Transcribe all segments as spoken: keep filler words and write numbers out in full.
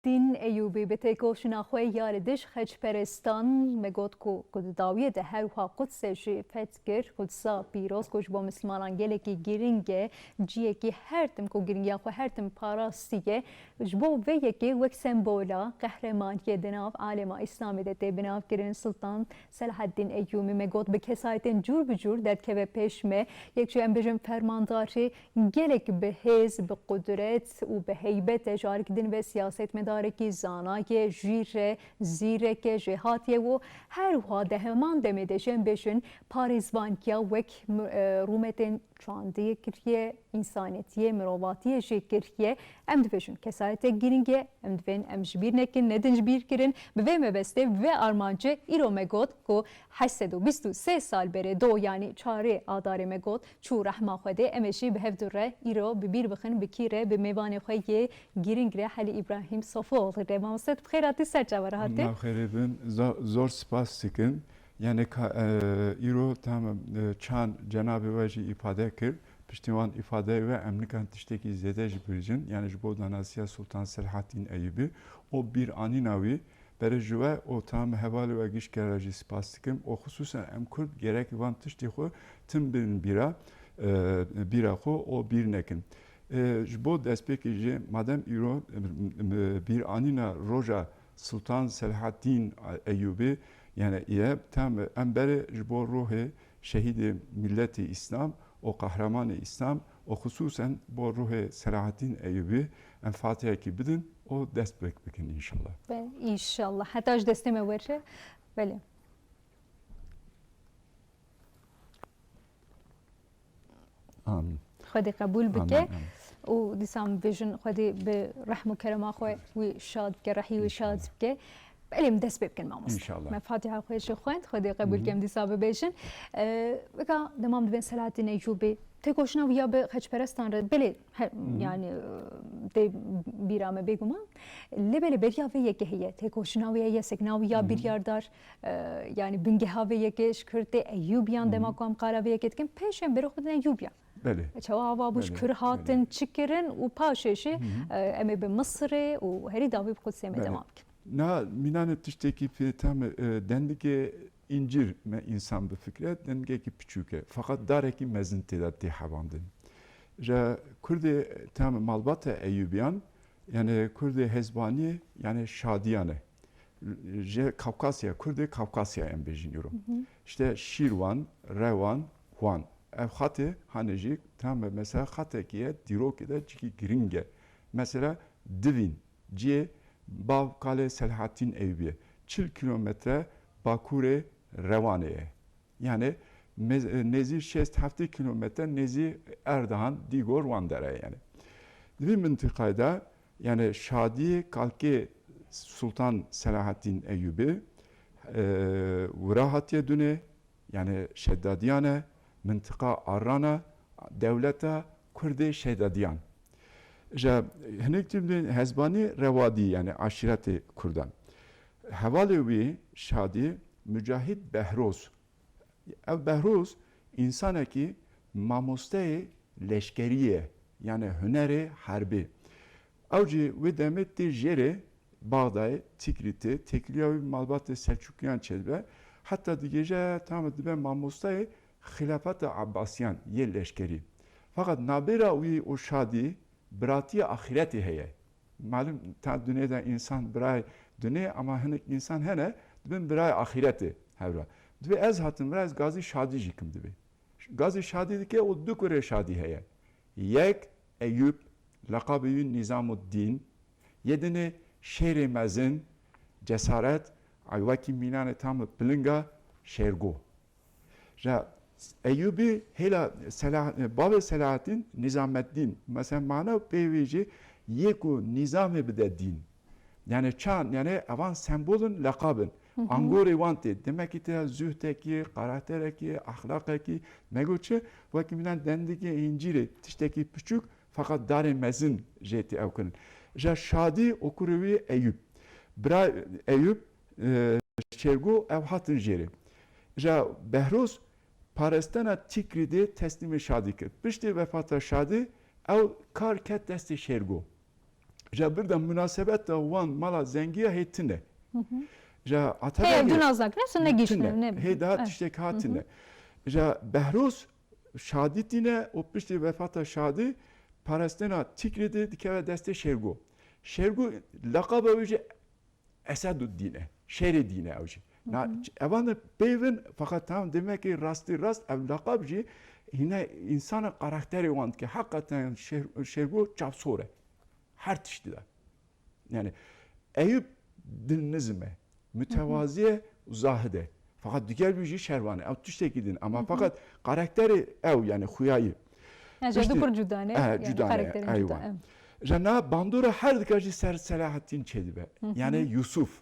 Dîn Eyûbî bi têkoşîna xwe ya li dij xeçperestan me got ku, ku di dawiyê de her wiha Qudsê jî feth kir. Qudsa pîroz ku ji bo Mislimanan gelekî girîng e, ciyekî her tim ku girîngiya xwe her tim parastiye, ji bo vê yekê wek sembola qehremaniyê di nav alema Îslamê de tê binavkirin. Sultan Selahaddîn Eyûbî me got bi kesayetên cûr bi cûr derdikeve pêş me. Yek jî em bêjin fermandarê gelek bi hêz, bi qudret û bi heybet e, ji alî din ve siyasetmedarekî zana ye, jîr e, zîrek e, jêhatî ye û her wiha di heman demê de jî em bêjin parêzvankiya wek mi-, e, rûmetên çandiyê kiriye, însanetiyê, mirovatiyê jî kiriye. Em dibêjin kesayetek girîng e, em divên em ji bîr nekin, nedin ji bîr kirin. Bi vê mebestê, bi vê armancê îro me got ku heşt sed û bîst û sê sal berê do, yanî çarê adarê me got, çû rehma Xwedê, em ê jî bi hev du re îro bi bîr bixin, bi kî re, bi mêvanê xwe yê girîng re, Helî Îbrahîm Sofuoğlu re. Mamoste, tu bi xêr hatî, ser çava re hatî. Nav xêrê bin, zo-, zor spas dikim. Yani ka-, e, îro tam, e, çand cenabê we jî îfade kir. Piştî wan îfadeyê we em nikan tiştekî zêde jî bibêjin. Yani ji bo danasiya Sultan Selahaddîn Eyûbî, o bîranîna wî, berê ji we û tam hevalê we gişkere jî spas dikim. Û xisûsen em Kurd gerek van tiştî xwe tim bin bîra, e, bîra xwe û bîr nekin. E, ji bo destpêkê jî madem îro, e, e, bîranîna roja Sultan Selahaddîn Eyûbî, yani ye, tam em berê ji bo ruhê şehîdê miletê Îslam û qehremanê Îslam û xisûsen bo ruhê Selahaddîn Eyûbî em fatihekî bidin û dest pêk bikin înşallah. Be, înşallah. Heta ji destê me were. Belê. Amîn. Xwedê qebûl bike. Amîn, amîn. Û dîsa em bêjin Xwedê bi rehm û kerema xwe wî şad bike, rehî wî şad bike. Belê, em dest pê bikin mamoste. Înşallah. Me Fatiha xwe jî xwend, Xwedê qebûl ke em dîsa bibêjin. Ee, weka dema em dibên Selahaddîn Eyûbî, têkoşîna wî ya bi xeçperestan re, belê, he, yani, e, tê bîra me bêguman. Lê belê beriya vê yekê heye, têkoşîna wî heye, sekna wî ya biryardar, e, yani bingeha vê yekê ji Kurd tê Eyûbiyan, dema ku em qala vê yekê dikin, pêş em berê xwe didin Eyûbiyan. Belê. Çawa ava bû ji Kurd hatin, çi kirin û paşê jî, e, em ê bi Misirê û herî dawî bi Qudsê me dema bikin. Na mînanê tiştekî pê tam, e, dendikê încîr me însan bifikre, dendikekî piçûk e. Feqet darekî mezin tê de tê hebandin. Ji Kurdê tam malbata Eyûbiyan, yani Kurdê hezbanî, yani şadiyan e. Ji Kavkasya, Kurdê Kavkasya em bêjin îro. Hı hı. İşte Şîrwan, Rewan, Huan. Ev xatê hane jî tam mesela xatekî ye, dîrokê de cikî giring e. Mesela Divîn, cihê bav kalê Selahaddîn Eyûbî ye. Çil kîlometre bakurê Rewanê ye. Yani mez-, nêzî şêst heftê kîlometre nêzî Erdahan, Dîgor, wan dere yani. Di vî mintiqayê de yani şadî kalkê Sultan Selahaddîn Eyûbî, e, wira hatiye dunê, yani Şedadiyan e, mintiqa Arran e, dewleta Kurdê Şedadiyan. Ji hinek tim de hezbanî Rewadî, yani aşîretê Kurdan. Hevalê wî şadî Mücahit Behroz. Ev Behroz însanekî mamosteyê leşkerî ye, yani hunerê herbî. Ew jî wê demê tê jêrê Baxdayê, Tikrîtê, têkiliya wî malbatê Selçukiyan çêdibe. Heta digêje tam dibe mamostayê xilafeta Abbasiyan yê leşkerî. Feqet nabêra wî û şadî biratiya axîretê heye. Malum, ta dunê de însan birayê dunê, ama hinek însan hene, dibin birayê axîretê hevra. Dibê ez hatim vira, ez gazî şadî jî kim dibê. Gazî şadî dike û du kurê şadî heye. Yek Eyûb, leqabê wî Nîzamuddîn, yê dinê şêrê mezin, cesaret, ay wekî mînanê tam pilinga şêrgo. Ji Eyûbî hêla Sela-, bavê Selahaddîn, Nîzameddîn. Mesela mana pê wê jî yê ku nîzamê bide dîn. Yani çand, yani evan sembolin, leqabin. Hı hı. Angorê wan tê. Demekî te zuhdekî, karakterekî, axlaqekî, me got çi? Wekî minan dendikê încîrê, tiştekî piçûk, feqet darê mezin jê tê ew kirin. Ji şadî û kurê wî Eyûb. Bira Eyûb, e, Şêrgo ew hatin jêrê. Ji Behroz parestena Tikrîdê teslîmê şadî kir. Piştî vefata şadî ew kar ket destê Şêrgo. Ja bir de munasebeta wan mala zengiya hê tune. Ja Heye, Atabegê du nas nakine, su ne tune. Hê daha tiştek ha tune. Ja Behroz Şadî tîne û piştî vefata Şadî parastina Tikri de dikeve destê Şêrgo. Şêrgo laqaba wî jî Eseduddîn e. Şêrê dîn e ew jî. Na, evan de peyvin, fakat tam demek ki rastî rast ev laqab jî hine insana karakterê wan dike. Hakikaten Şêr-, Şêrgo çavsor e. Her tiştî de. Yani Eyüp dilnizm e. Mütevazi ye û zahid e. Fakat diger wî jî şervan e. Ew tiştekî din. Ama fakat karakterê ew yani xuyayî. Yani Piştî- jê du pir cuda ne? E, Yani cuda ne, karakterên eywan. Cuda, em. Jana bandora her dika jî ser Selahattîn çêdibe. Yani Yusuf.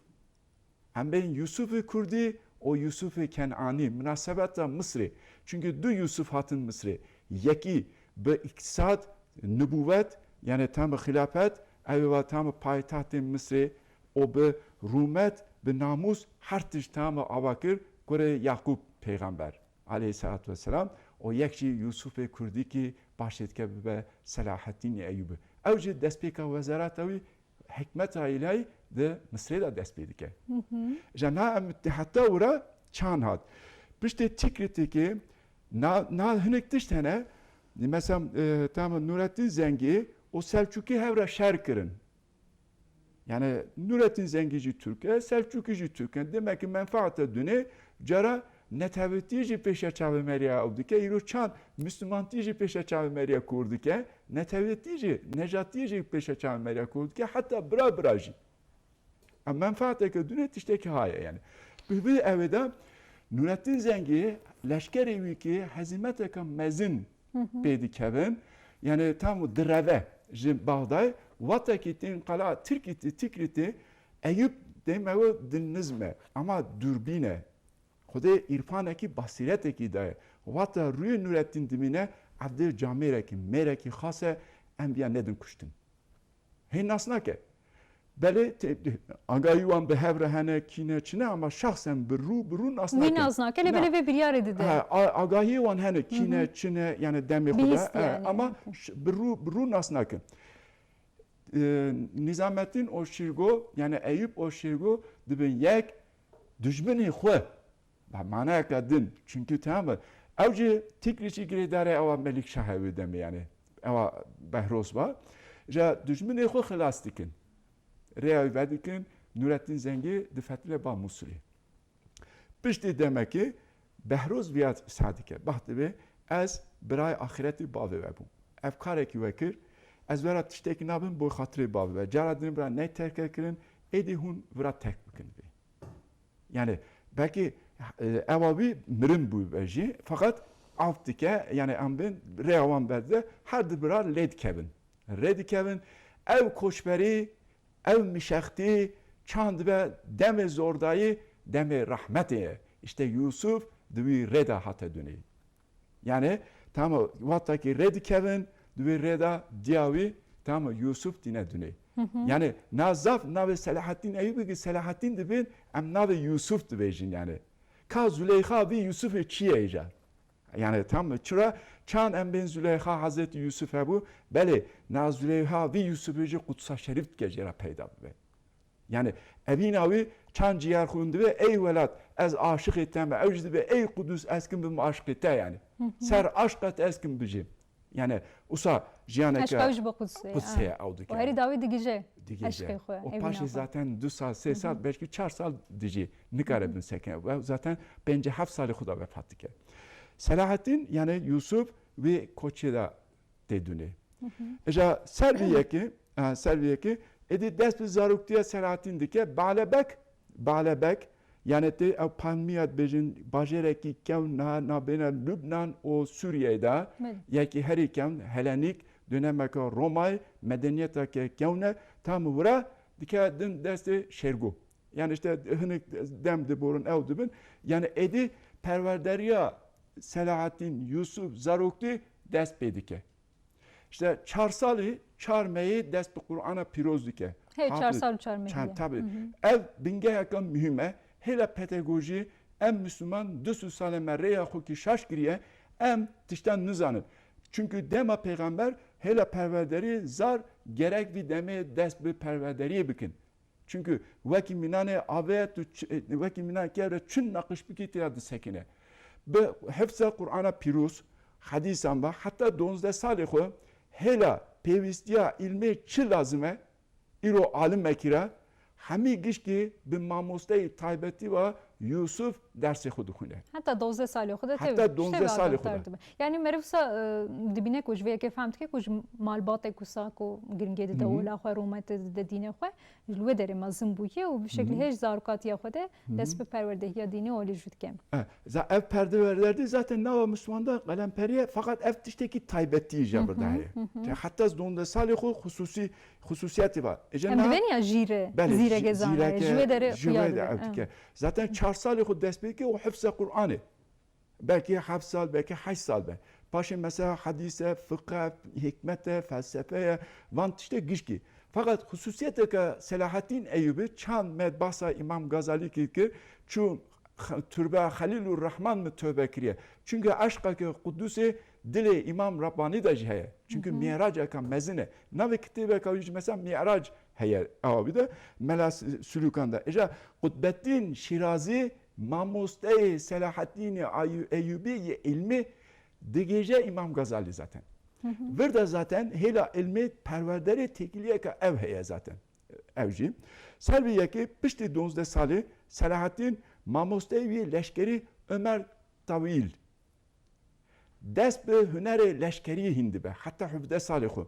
Em bên Yusufê Kurdî û Yusufê Kenanî, munasebeta Misrê. Çünkü du Yusuf hatin Misrê. Yekî bi îktisad, nibûvet, yani tam bi xilafet, ew ê va tam bi paytaxtê Misrê û bi rûmet, bi namûs her tişt tam bi ava kir kurê Yaqûb peyxember aleyhissalatu vesselam û yek jî Yusufê Kurdî ki başê dike bibe Selahattînê Eyûbî. Ew jî destpêka wezareta wî hikmeta îlahî di Misrê de dest pê dike. Ji na em heta wira çand hat. Piştê Tikritîkê na, na hinek tişt hene, mesela, e, tamam, Nurettin Zengî û Selçukî hev re şer kirin. Yani Nurettin Zengî jî Türk e, Selçukî jî Türk e. Demek ki menfaata dunê cara netewetî jî pêşe çavê me re ew dike. Îro çand Müslümantî jî pêşe çavê me re kor dike. Netewetî jî, nejatî jî pêşe çavê me re kor dike. Heta bira bira jî. Em menfaateke dunê tiştekî haye yani. Bi vî ewê de Nurettin Zengî leşkerê wî ki hezîmeteke mezin pê dikevin. Yani tam direve ji Baxdayê, watekî tên qala Tirkîtî, Tikrîtî, Eyûp dême we dilnizm e, ama dûrbîn e. Xwedê îrfanekî, basîretekî daye. Wata rûyê Nurettin dimîne, ev dê camêrekî, mêrekî xas e, em viya nedin kuştin. Hê nas nake. Belê te-, agahî wan bi hev re hene, kî ne, çi ne, ama şexsen bi rû, bi rû nas nake. Wî nas nake, lê belê vê biryarê dide. Ha, a-, agahiyê wan hene, kî ne, çi ne, yani demê xwe de. Bihîst yani. Ama ş-, bi rû, bi rû nas nake. E, Nizamettin û Şîrgo, yani Eyûp û Şîrgo dibin yek, dijminê xwe. Bi manayeke din. Çünkü tamam mı? Ew jî Tikriçî girêdare ewa Melik Şah ew demê yani. Ewa Behroz ba. Ja dijminê xwe xilas dikin. Rêya wî vedikin, Nurettin Zengî difetile ba Musulê. Piştî demekê Behroz viya sa dike. Bah dibe, ez birayê axîretî bavê we bûm. Ev karekî we kir, ez we ra tiştekî nabim bo xatirê bavê we. Cara din bira ney terke kirin, êdî hûn vira terk bikin vê. Yani belkî, e, ewa wî mirin bû be jî, fakat av dike, yani em bên rêya wan berde, her di bira lê dikevin. Rê dikevin, ev koçberî, ev mişextî, çand be demê zordayî, demê rehmetê ye. İşte Yusuf di wî rê de hate dunê. Yani, tamam, wexta ki rê dikevin, di wê rê de diya wî, tamam, Yusuf tîne dunê. Yani, na zaf navê Selahattîn Eyûbî ki Selahattîn dibên, em navê Yusuf dibêjin yani. Ka Zuleyxa vî Yusufê çi ye îca? Yani, tamam, çira çan em bên Zuleyxa Hazreti Yusuf hebû, belê, na Zuleyxa vî Yusufê jî Qudsa Şerîf dike jê re peyda bibe. Yani evîna wî çand ciyar xwîn dibe, ey welat, ez aşiqê te me, ew jî dibe, ey Qudus, ez kim bim aşiqê te yani. Ser aşqa te ez kim bijîm. Yani usa jiyaneke Eşqa wî ji bo Qudsê, Qudsê ha. Ew dike. Û herî dawî digije. Digije. Eşqê xwe, û evîna paşê xwe. Zaten du sal, sê sal, belkî çar sal dijî. Nikare bin sekine. Ve zaten pêncî heft salê xwe da vefat dike. Selahattîn yani Yusuf wê koçê de tê dunê. Îja ser vî yekê, e, ser vî yekê, êdî dest bi zaroktiya Selahattîn dike, Balebek, Balebek, yani tê ew Palmîya dibêjin, bajêrekî kewn niha nabêne Lubnan û Sûriyeyê de, yekî herî kewn, Helenîk, dönemeke Romayê, medeniyeteke kewn e, tam wira dike din destê Şêrgo. Yani işte hinek dem diborin ew dibin. Yani êdî perwerderiya Selahattîn Yusuf Zaroktî dest pê dike. İşte çar salî, çar meyê dest bi Qur'ana pîroz dike. Hê, çar sal û çar mehî ye. Tabii. Ev bingeheke muhîm e. Hêla pedagojî, em Müslüman du sed salê me rêya xwe kî şaş kiriye, em tiştan nizanin. Çünkü dema peyxember Hêla perwerderî zar gerek vî demê dest bi perwerderiyê bikin. Çunku wekî mînanê avê tu ç-, wekî mînan kevre çin naqış bikî têya disekine. Bi hifza Qur'ana pîroz, hedîsan ve heta donzdeh salê xwe hêla pêwîstiya îlmê çi lazim e, îro alim vekî re, hemî gişkî bi mamosteyê taybetî ve Yûsuf dersê xwe dixwîne. Heta dozdeh salê xwe de Heta tevî, dozdeh salê xwe de. Dibe. Yani meriv wisa, e, dibîne ku ji vê yekê fehm dike ku ji malbatek wisa ku giringê dide Hı hı. ola xwe, rûmetê dide dînê xwe, ji li wê derê mezin bûye û bi şeklî Hı hı. hêj zarokatiya xwe de Hı hı. dest bi perwerdehiya dînê olê jû dike. E, za-, ev perdewerderdî zaten nava Müslüman de qelemperî ye, fakat ev tiştekî taybetî je Hı hı, berdayê. hı hı. Te heta dozdeh salê xwe xusûsî, xusûsiyetê var. E, je Em na- divên ya jîre, Belê, zîreke zî-, zane, zîreke, ji wê derê ji wê xuya de dibe. ev dike. Em. Zaten çar salê xwe dest pê dike û hifze Qur'anê. Belkî heft sal, belkî heşt sal be. Paşê mesela hedîse, fiqe, hikmete, felsefeye, van tiştê gişkî. Fakat xusûsiyeteke Selahaddîn Eyûbî çand me bahsa Îmam Gazalî kir, kir, çû x-, turbeya Xelîlur Rehman mi tövbe kiriye. Çunke eşqeke qudusê dilê Îmam Rabbanî de jî heye. Çünkü Hı hı. Mi'raceke mezin e. Navê kitêbeke wî jî mesela Mi'rac heye. Ewa bî de Mela S-, Sulûkan de. Îja Qutbeddîn Şîrazî mamosteyê Selahaddînê Ayû-, Eyûbî yê îlmî digêje Îmam Gazalî zaten. Hı hı. Vir de zaten hêla îlmê perwerderê têkiliyeke ev heye zaten. Ev jî. Ser vî yekê piştî donzdeh salê Selahaddîn mamosteyê wî leşkerî Ömer Tawîl dest bi hunerê leşkerî hîn dibe, heta hevdeh salê xwe.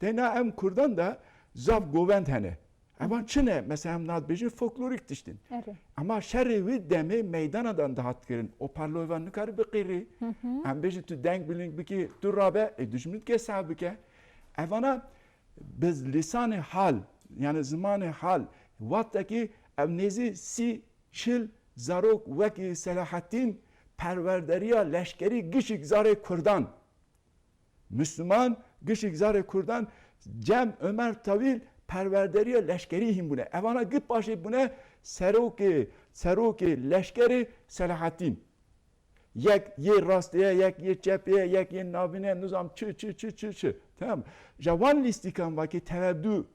Têna em Kurdan de zaf govend hene. Evan çi ne? Mesela em nat bêjin folklorîk tiştin. Erê. Ama şerê wî demê meydana de dihat kirin. O parloyê van nikare biqîrî. Hı hı. Em bêjin tu deng biling bikî, tu rabe, e, dijmin ke sağ bike. Evana bi lisanê hal, yani zimanê hal, wextekî ev nêzî sî çil zarok wekî Selahaddîn perwerderiya leşkerî gişik zarê Kurdan. Müslüman gişik zarê Kurdan cem Ömer Tawil perwerderiya leşkerî hîn bûne. Evana git paşê bûne serokê, serokê leşkerê Selahaddîn. Yek yê rastê ye, yek yê çepê ye, yek yê navîn e, nizam çi, çi, çi, çi, çi. Tamam. Ja wan lîstîkan vakî tevedû, e,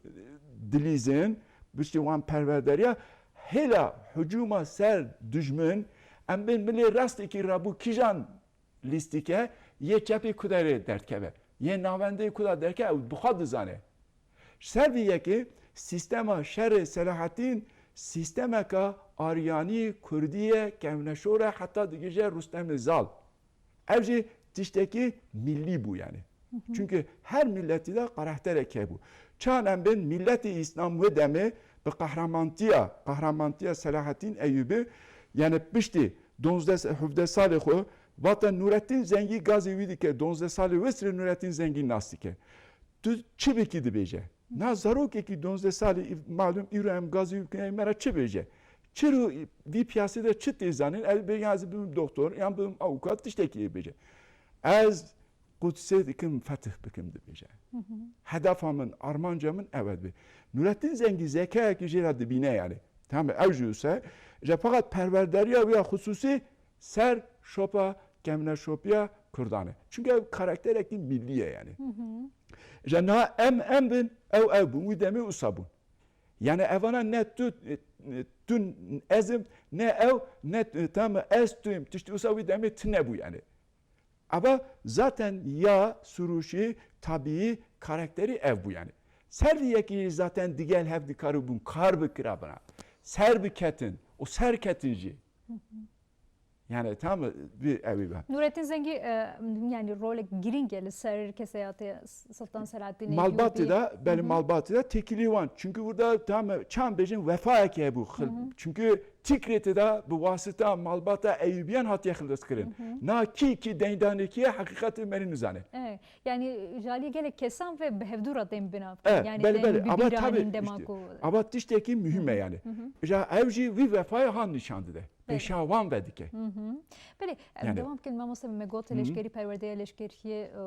dilîzin, piştî wan perwerderiya, hêla hicûma ser dijmin, em bên milê rastêkî rabû kîjan lîstîke, yê çepê ku derê derdikeve, yê navendê ku da derke, ew bi xwe dizane. Ji ser vî yekê sîstema şerê Selahaddîn sîstemeka aryanî, kurdî ye, kevneşor e, heta digihîje Rustemê Zal. Ev jî tiştekî millî bû yani. Hı hı. Çünkü her milletî de karakterek hebû. Çan em bên milletê Îslam wê demê bi qehremantiya, qehremantiya Selahaddîn Eyûbî, yani piştî donzdeh, hevdeh salê xwe, vata Nurettin Zengî gazê wî dike, donzdeh salê wê sirê Nurettin Zengî nas dike. Tu çi bikî dibêje. Na zarokekî donzdeh salî, îv-, malum îro em gazî wî bikin, me re çi bêje? Çi ro vî piyasê de çi tê zanin? Ev bê, yan ez bibim doktor, yan bibim avukat, tiştekî ê bêje. Ez Qudsê dikim, fetih bikim dibêje. Hı hı. Hedefa min, armanca min ew e dibê. Nurettin Zengî zekayekî jê re dibîne yani. Tamam, ew jî wisa, ji feqet perwerderiya wî ya xusûsî ser şopa kevneşopiya Kurdan e. Çünkü ew karakterekî millî ye yani. Hı hı. Ji niha em, em bin, ew, ew bûn, wî demê wisa bûn. Yani evana ne tu, e, e, tu ez im, ne ew, ne, e, tam ez tu im. Tiştî wisa wî demê tune bû yani. Eva zaten ya sirûşî, tabîî, karakterî ev bû yani. Ser vî yekî zaten digel hev dikaribûn kar bikirabina. Ser biketin û ser ketin jî. Hı hı. Yani tam bir evi var. Nurettin Zengî, e, yani rolek girîng e li ser keseyatê Sultan Selahaddin Eyyûbî. Malbatî de, belê, Hı hı. Malbatî de têkilî wan. Çünkü burada tam çan bêjin wefayekî hebû. Hı hı. Çünkü Tikrêtê de bi wasita malbata Eyûbiyan hatiye xilas kirin. Hı hı. Na kî kî deyndanekiye heqîqetê merî nizane. Evet. Yani ji alî gelek kesan ve bi hevdû re tên binav. Evet, yani belê, tên belê. Bi ama bîra tabii anîn dema işte, ku. Ama tiştekî mühim e yani. Hı hı. Ja ev jî wî wefayê han nîşan dide. pêşiya wan vedike. Belê, em Yani- dewam bikin, mamoste, me got leşkerî, perwerdeya leşkeriyê, e,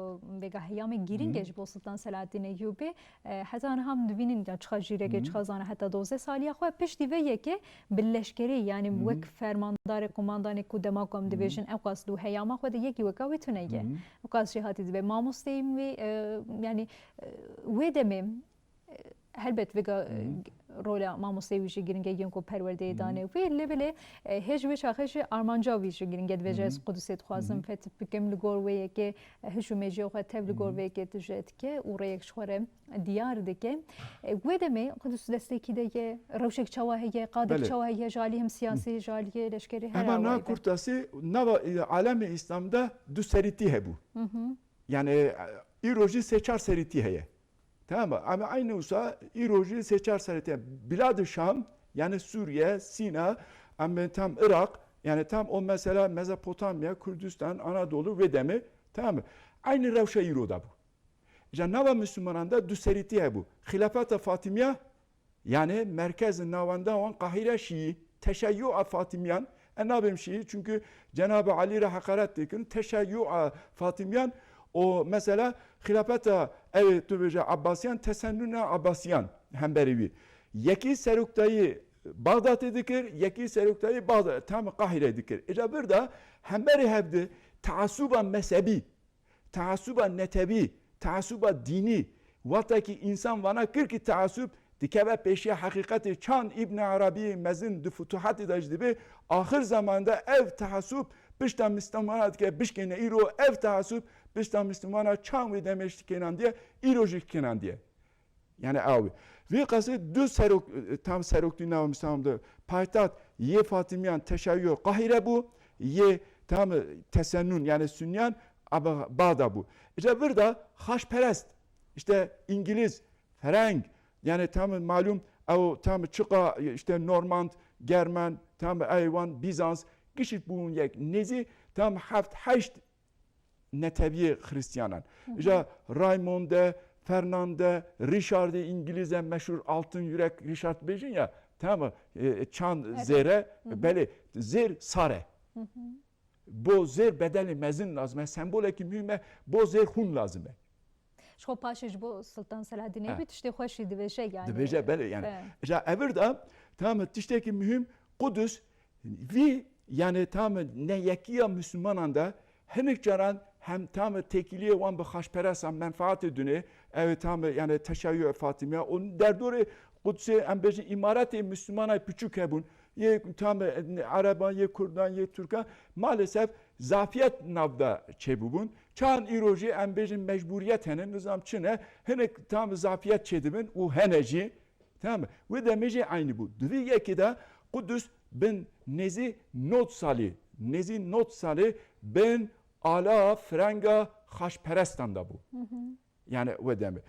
vêga heyamê girîng e ji bo Sultan Selahaddin Eyyûbî. E, heta niha em dibînin ya çiqa jîreke, çiqa zana heta dozdeh saliya xwe. Piştî vê yekê bi leşkerî, yani wek fermandarê, kumandanê ku dema ku em dibêjin, ewqas dû heyama xwe de yekî weka wê tune ye. Ewqas jêhatî dibe. Mamosteyên wî, e, yani, e, wê demê, e, helbet vêga, e, rola mamosteyê wî jî giring e, yên ku perwerdeyê dane wê. Lê belê, e, hê ji wê çaxê jî armanca wî jî giring e. Dibêje, ez Qudusê dixwazim fetih bikim, li gor wê yekê, e, hiş û mêjiya xwe tev li gor vê yekê tije dike û rêyek ji xwe re diyar dike. E, wê demê Qudus destekî de ye, rewşek çawa heye, qadek Belê. çawa heye, ji alî hem siyasî, ji alî leşkerî, her Hema awayî niha be. kurtasî, nava, e, alemê Îslam de du serîtî hebû. Yani, e, îro jî sê çar serîtî heye. Tamam mı? Ama aynı wisa îro jî sê çar serîtî heye. Bilad-ı Şam, yani Suriye, Sîna, em bên tam Irak, yani tam o mesela Mezopotamya, Kürdistan, Anadolu wê demê, tamam mı? Aynı rewşa îro de bû. Îja nava Müslümanan de du serîtî hebû. Xilafeta Fatimiya, yani merkez navenda wan Qahîre Şîî, teşeyyu'a Fatimiyan, e nabêm Şîî, çünkü Cenab-ı Alî re heqaret dikin, teşeyyu'a Fatimiyan, o mesela xilafeta, ew tu bêje Abbasiyan, tesennuna Abbasiyan hemberî wî. Yekî seroktayî Baxdatê dikir, yekî seroktayî Baxda-, tam Qahîre dikir. Îja vir de hemberî hevdi teasuba mezhebî, teasuba netewî, teasuba dînî, wextekî însan vana kir ki teasub dikeve pêşiya heqîqetê, çand Îbn Arabî mezin di futuhatê de jî dibê, axir zeman de ev teasub pişta Mislumana dike bişkêne îro, ev teasub pişta Mislumana çand wê demê jî kênandiye, îro jî kênandiye. Yani ew. Vê qasê du serok, tam seroktî nava Mislum de paytaxt yê Fatimiyan teşeyyû Qahîre bû, yê tam tesennun yani Sunniyan Aba-, Bağda bû. Îja vir de xaçperest, işte İngiliz, Fereng, yani tam malum ew tam çiqa işte Normand, Germen, tam eywan Bizans, gişik bûn yek nêzî tam heft heşt netewiyê Xristiyanan. Îja Raymond e, Fernand e, Richard e, Îngiliz e, meşhur Altın Yürek Richard bêjin ya, tamam mı? E, çand zêre, belê, zêr sar e. Bo zêr bedelê mezin lazim e, sembolekî muhîm e, bo zêr xûn lazim e. Ji xwe paşê ji bo Sultan Selahaddin Eyyûbî tiştê xweş jî dibêje yani. Dibêje, belê yani. Îja evir de, tamam mı, tiştekî muhîm, Qudus, vî, yani tam neyekiya Müslümanan de hinek caran hem tam têkiliyê wan bi xaçperestan menfaatê dune, ew tam yani teşeyyû Fatimiya, û derdorê Qudsê em bêjin îmaretê Müslümana piçûk hebûn, yê tam Ereban, yê Kurdan, yê Türkan, maalesef zafiyet nav de çêbûbûn. Çand îro jî em bêjin mecbûriyet hene, nizam çi ne, hinek tam zafiyet çêdibin û hene jî. Tamam mı? Wê demê jî eynî bû. Di vî yekê de Qudus bin nêzî nod salî, nêzî nod salî bin ala firenga xaçperestan de bû. Yani wê demê.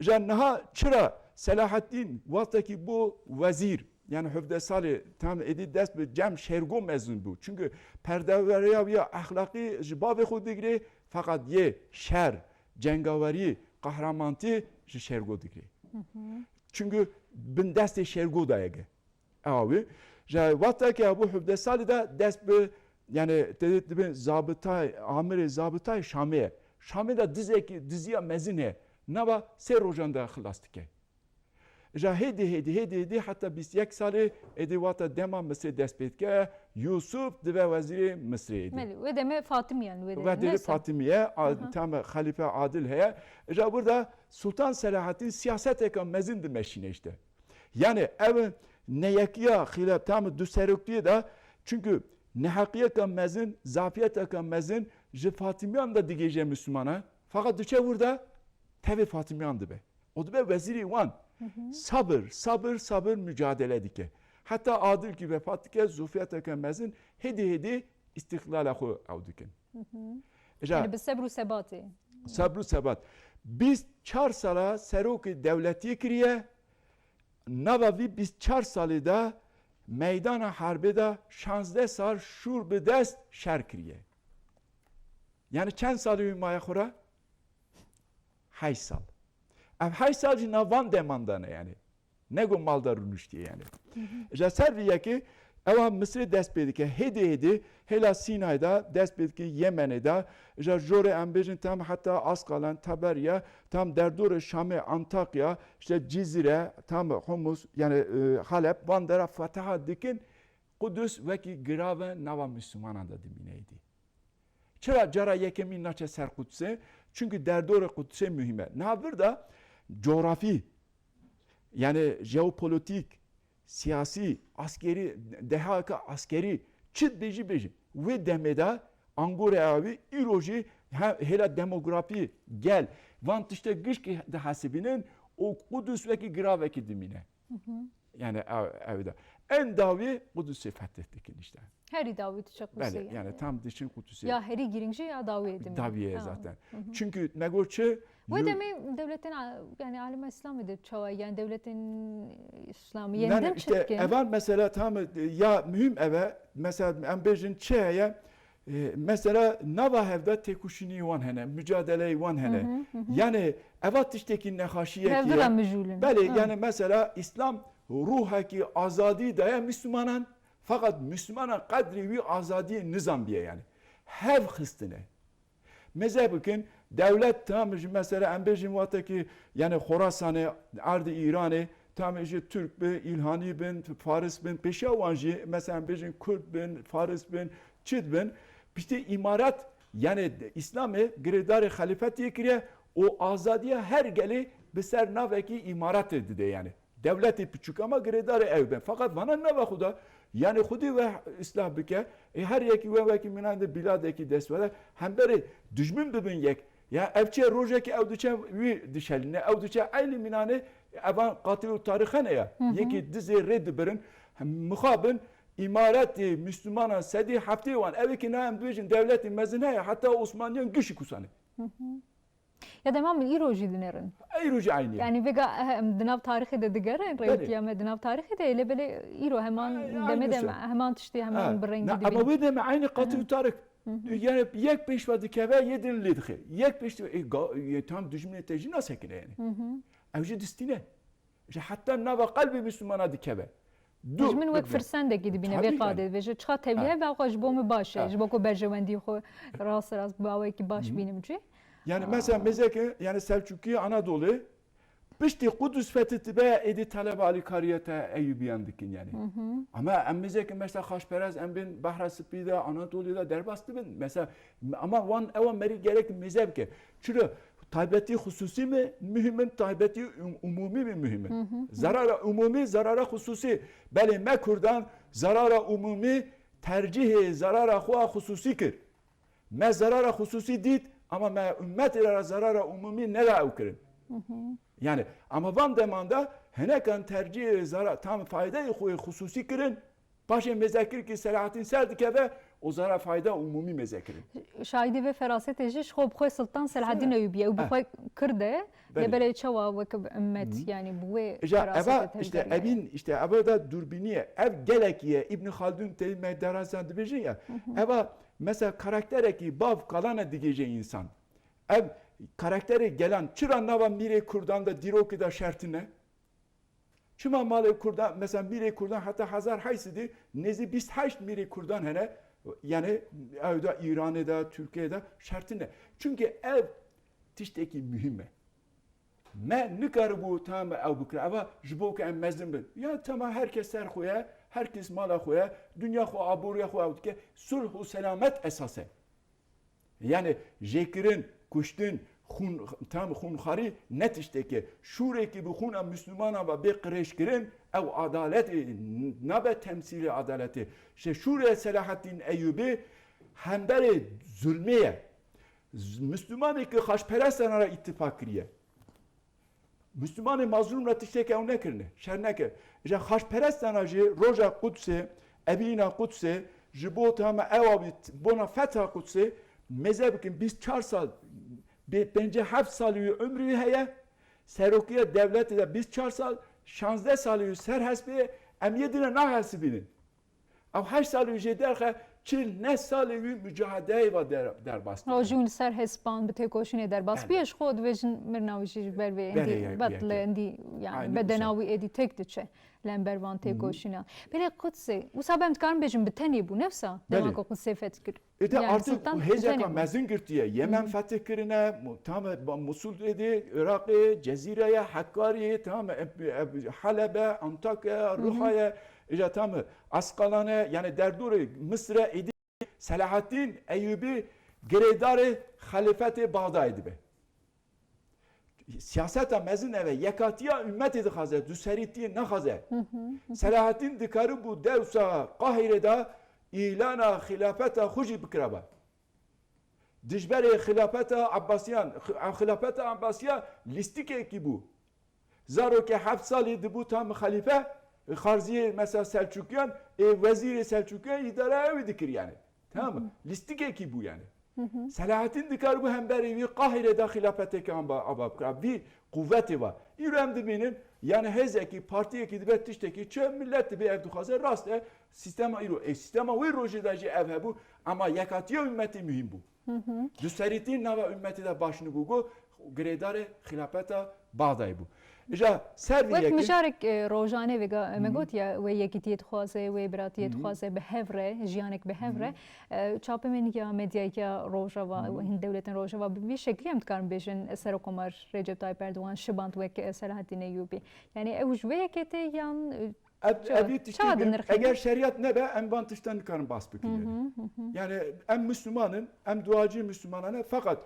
Îja niha çira Selahaddîn wextekî bû wezîr, yani hevdeh salî tam êdî dest bi cem şêrgo mezin bû. Çünkü perdeweriya wî ya exlaqî ji bavê xwe digirê, feqet yê şer, cengawerî, qehramantî ji şêrgo digirê. Çünkü bin destê şêrgo dayege. Ewa wî. Ji wextekî hebû hevdeh salî de dest bi, yani, te dibin zabitay, amirê zabitay Şamê ye. Şamê de dizekî, diziya mezin heye. Nava sê rojan de xilas dike. Îja hêdî, hêdî, hêdî, hêdî heta bîst yek salê, êdî wata dema Misirê dest pê dike, Yûsûf dibe wezîrê Misirê êdî. Belê, wê demê Fatimiyan, wê demê. Wê demê Fatimiye, a-, tam xelîfe adil heye. Îja burada Sultan Selahaddîn siyaseteke mezin dimeşîne işte. Yani ev neyekiya xîla tam du seroktiyê de, çünkü neheqiyeke mezin, zafiyeteke mezin ji Fatimiyan de digêje Müslümana. Fakat diçe burada tevê Fatimiyan dibe. O dibe wezîrê wan. Sabir, sabir, sabir mücadele dike. Heta adil ki vefat dike, zofiyeteke mezin hêdî hêdî îstîqlala xwe ew dikin. Îja Yani bi sebr û sebatê. Sebr û sebat. Bîst çar sala serokê dewletiyê kiriye, nava vî bîst çar salê de meydana herbê de şazdeh sal şûr bi dest şer kiriye. Yani çend salê wî maye xwe re? Heşt sal. Ev heşt sal jî nav van deman de ne yani. Nego mal de rûniştiye yani. Ji ser vî yekê Ewa Misrê dest pê dike. Hêdî hêdî hêla Sînayê de dest pê dike, Yemenê de. Ji jorê em bêjin tam heta Askalan, Taberiya, tam derdorê Şamê, Antakya, işte Cizîre, tam Humus, yani, e, Halep, van dera feteha dikin. Qudus wekî girave nava Müslümanan de dimîne êdî. Çira cara yekemîn naçe ser Qudusê? Çünkü derdorê Qudusê mühim e. Niha vir de coğrafi, yani jeopolitik, siyasi, askeri, dehaka askeri, çi dibêjî bêjî. Wê demê de angorê ew îro jî he-, hêla demografi, gel, van tiştê gişkî dihesibînin û Qudus wekî giravekî dimîne. Hı hı. Yani ev, ev de. En dawî Qudusê fetih dikin işte. Herî dawî diçe Qudusê Belê, yani. Yani tam diçin Qudusê. Ya herî girîng jî ya dawiyê dimîne. Dawiyê Ha. zaten. Hı hı. Çünkü nego çi? Wê Yur- demê dewletên a-, yani alema Îslamê de çawa, yani dewletên Îslamî Yani yeniden işte çi dikin? Evan mesela tam ya mühim eve, mesela em bêjin çi heye, e, mesela nava hevda têkoşînî wan hene, mücadeleyê wan hene. Hı hı, hı hı. Yani eva tiştekî nexaşiyekî Hevdira ye. mijûl in. Belê, Hı. yani mesela Îslam ruhekî azadî daye Müslümanan, fakat Müslümanan qedrî wî azadiyê nizanbiye yani. Hev xistine. Meze bikin, dewlet tam ji mesela em bêjin wextekî yani Xorasanê, erdî Îranê, tam ji Türk bi, İlhani bin, Faris bin, pêşiya wan jî mesela em bêjin Kurd bin, Faris bin, Çid bin, piştî îmarat, yani Îslamê girêdarê xelîfetiyê kiriye û azadiya her gelê bi ser navekî îmaratê dide yani. Dewletê piçûk ama girêdarê ew bin. Fakat vana nava xwe de, yani xwedî we îslah bike, ê her yekî we wekî minan de biladekî dest were, hemberê dijmin bibin yek. Ya ev çi rojekî ew diçe wî dişelîne, ew diçe eynî minan e, evan qatil û tarîx hene ya. Hı hı. Yekî dizê rê dibirin, mixabin, îmaretê Müslümanan sedî heftê wan, ew ê ki na em dibêjin dewletê mezin heye, heta Osmaniyan gişî kusanê. Hı hı. Ya dema min îro jî dinêrin. Îro jî eynî ye. Yani vêga, eh, em di nav tarîxê de digerin, Belê. rêwîtiya me di nav tarîxê de ye, lê belê îro heman Ay, demê aynı de şey. me, heman tiştê heman Ha, bi rengî na, dibînin. Ama wê demê eynî qatil Hı. tarîx. Hı hı. Yani yek pêşva dikeve, yê din lê dixe. Yek pêşva, e, ga-, e, tam dijminê te jî nasekine yani. Hı hı. Ew jî distîne. Ji heta nava qelbê Müslümana dikeve. Du Dijmin wek bibin. firsendekî dibîne vê Tabii qadê yani. Dibêje, çiqa tevlî Ha. hebe, xwe ji bo min baş e, Ha. ji bo ku berjewendî xwe rast rast bi awayekî baş Hı hı. bînim jî. Yani Ha. mesela mêzeke, yani Selçukî Anadolê, piştî Qudus fetih dibe, êdî taleba alîkariya te Eyûbiyan dikin yani. Hı hı. Ama em mêzeke mesela xaşperez, em bên Behra Spî de, Anadolî de derbas dibin. Mesela, ama wan ewa merî gerek mêze bike. Çira taybetî xusûsî mi muhim in, taybetî um-, umûmî mi muhim in? Hı hı, hı. Zarara umûmî, zarara xusûsî. Belê me Kurdan zarara umûmî tercîhê zarara xwe xusûsî kir. Me zarara xusûsî dît, ama me ummetê re zarara umûmî neda ew kirin. Hı hı. Yani, ama van deman de hinekan tercîhê zara-, tam faydeyê xwe xusûsî kirin, Paşê mêze kir ki Selahattin ser dikeve, o zara fayda umûmî mêze kirin. Şahidê vê ferasetê jî ji xwe bi xwe Sultan Selahaddin Eyûbî ye û bi Eh. xwe Kurd e. Belê. Lê belê çawa wek ummet, Hı. yani bi wê Îja ferasetê eva, işte tevgerî ye. Evîn, işte eva da dûrbînî ye. Ev gelekî ye. Îbn Khaldun tey me derazan dibêjin ya. Hı hı. Eva mesela karakterekî bav kalane digêje însan. Ev karakterê gelan çira nava mîrê Kurdan de dîrokê de şertin e? Çima malê Kurdan, mesela mîrê Kurdan heta hezar heşt sedî nêzî bîst heşt mîrê Kurdan hene, yani ew de Îranê de, Tirkiyeyê de şertin e. Çünkü ev tiştekî muhim e. Me nikaribû tam ew bikira. Eva ji bo ku em mezin bin. Ya tamam, herkes ser xwe ye, herkes mala xwe ye, dinya xwe, aboriya xwe ew dike. Sulh û selamet esas e. Yani jêkirin, kuştin, xûn, tam xûnxarî ne tiştekê. Şûrekî bi xûna Müslümanan ve bê qirêjkirin, ew adaletê nabe temsîlê adaletê. Şe şûrê Selahaddin Eyûbî hemberê zulmê ye. Z-, Müslümanê ki xaşperestana re îttifak kiriye. Müslümanê mazlûm re tiştek ew nekirine, şer neke. Îja xaşperestana jî roja Qudsê, evîna Qudsê, ji bo tama ewa bî bona fetha Qudsê, mêze bikin bîst çar sal, bê pêncî heft salî wî umrî wî heye, serokiya dewletê de bîst çar sal, şazdeh salî wî ser hespê ye, em yê dine nahesibînin. Ew heşt salî wî jê derxe, Çil neh salê wî mucahedeyê ve der-, derbas dike. Rojî hûn li ser hespan bi têkoşînê derbas Belê. bûye, ji xwe dibêjin mirina wî jî ji ber vê Belê, êdî ya, betle ya, ya. êdî, yani Aynen bedena wisa. wî êdî têk diçe li hember van Hı hı. têkoşîna. Belê Qudsê, wisa em dikarin bêjin bi tenê bû, ne wisa? Dema Belê. ku Qudsê feth kir. Ê de Yani artık Sultan hêzeka tenê bû. mezin girtiye. Yemen Hı hı. fetih kirine, mu-, tam e, ba-, Musul êdî, Iraqê, Cezîreye, Hekkarî, tam e, e, Helebe, Antakya, Hı hı. Ruhaye, îca tam e, Asqalane, yani derdorê Misre êdî Selahaddin Eyyûbî girêdarê xelîfetê Baxdayê dibe. Siyaseta mezin ev e, yekatiya ummetê dixwaze, duserîtiyê naxwaze. Hı hı, hı hı. Selahaddin dikaribû dewsa Qahîrê de îlana xilafeta xwe jî bikiraba. Dijberê xilafeta Abbasiyan, xi-, xilafeta Abbasiya lîstikekî bû. Zarokê heft salî dibû tam xelîfe, xarziyê mesela Selçukiyan, ê wezîrê Selçukiyan îdara ew dikir yani. Tamam mı? Hı hı. Lîstikekî bû yani. Hı hı. Selahaddin dikaribû hemberî wî Qahîrê de xilafeteke amba, ava bikira. Vî quwetê va. Îro em dibînin, yani hêzekî, partiyekî dibe tiştekî, çi millet dibe ev dixwaze, rast e, sîstema îro. E, sîstema wê rojê de jî ev hebû, ama yekatiya ummetê muhîm bû. Hı hı. Duserîtî nava ummetê de baş nibû, go girêdarê xilafeta Baxdayê bû. Îja ser vî Wek yekê mijarek, e, rojane vêga, e, me Hı hı. got ya, wê yekîtiyê dixwaze, wê biratiyê Hı hı. dixwaze, bi hev re, jiyanek bi hev Hı re. hı. E, çapemeniya medyayî ya Rojava, Hı hı. hin dewletên Rojava, bi vî şeklî em dikarin bêjin, Serokomar Recep Tayyip Erdogan şiband wek, e, Selahaddin Eyyûbî. Yani ew ji vê yekê tê yan, e, Ev, Çawa, evî tiştê çawa bir, dinirxîne? Eger şerîat nebe, em van tiştan nikarin bas bikin Hı yani. hı, hı hı. Yani em Müslümanin, em duacî Müslümanane, fakat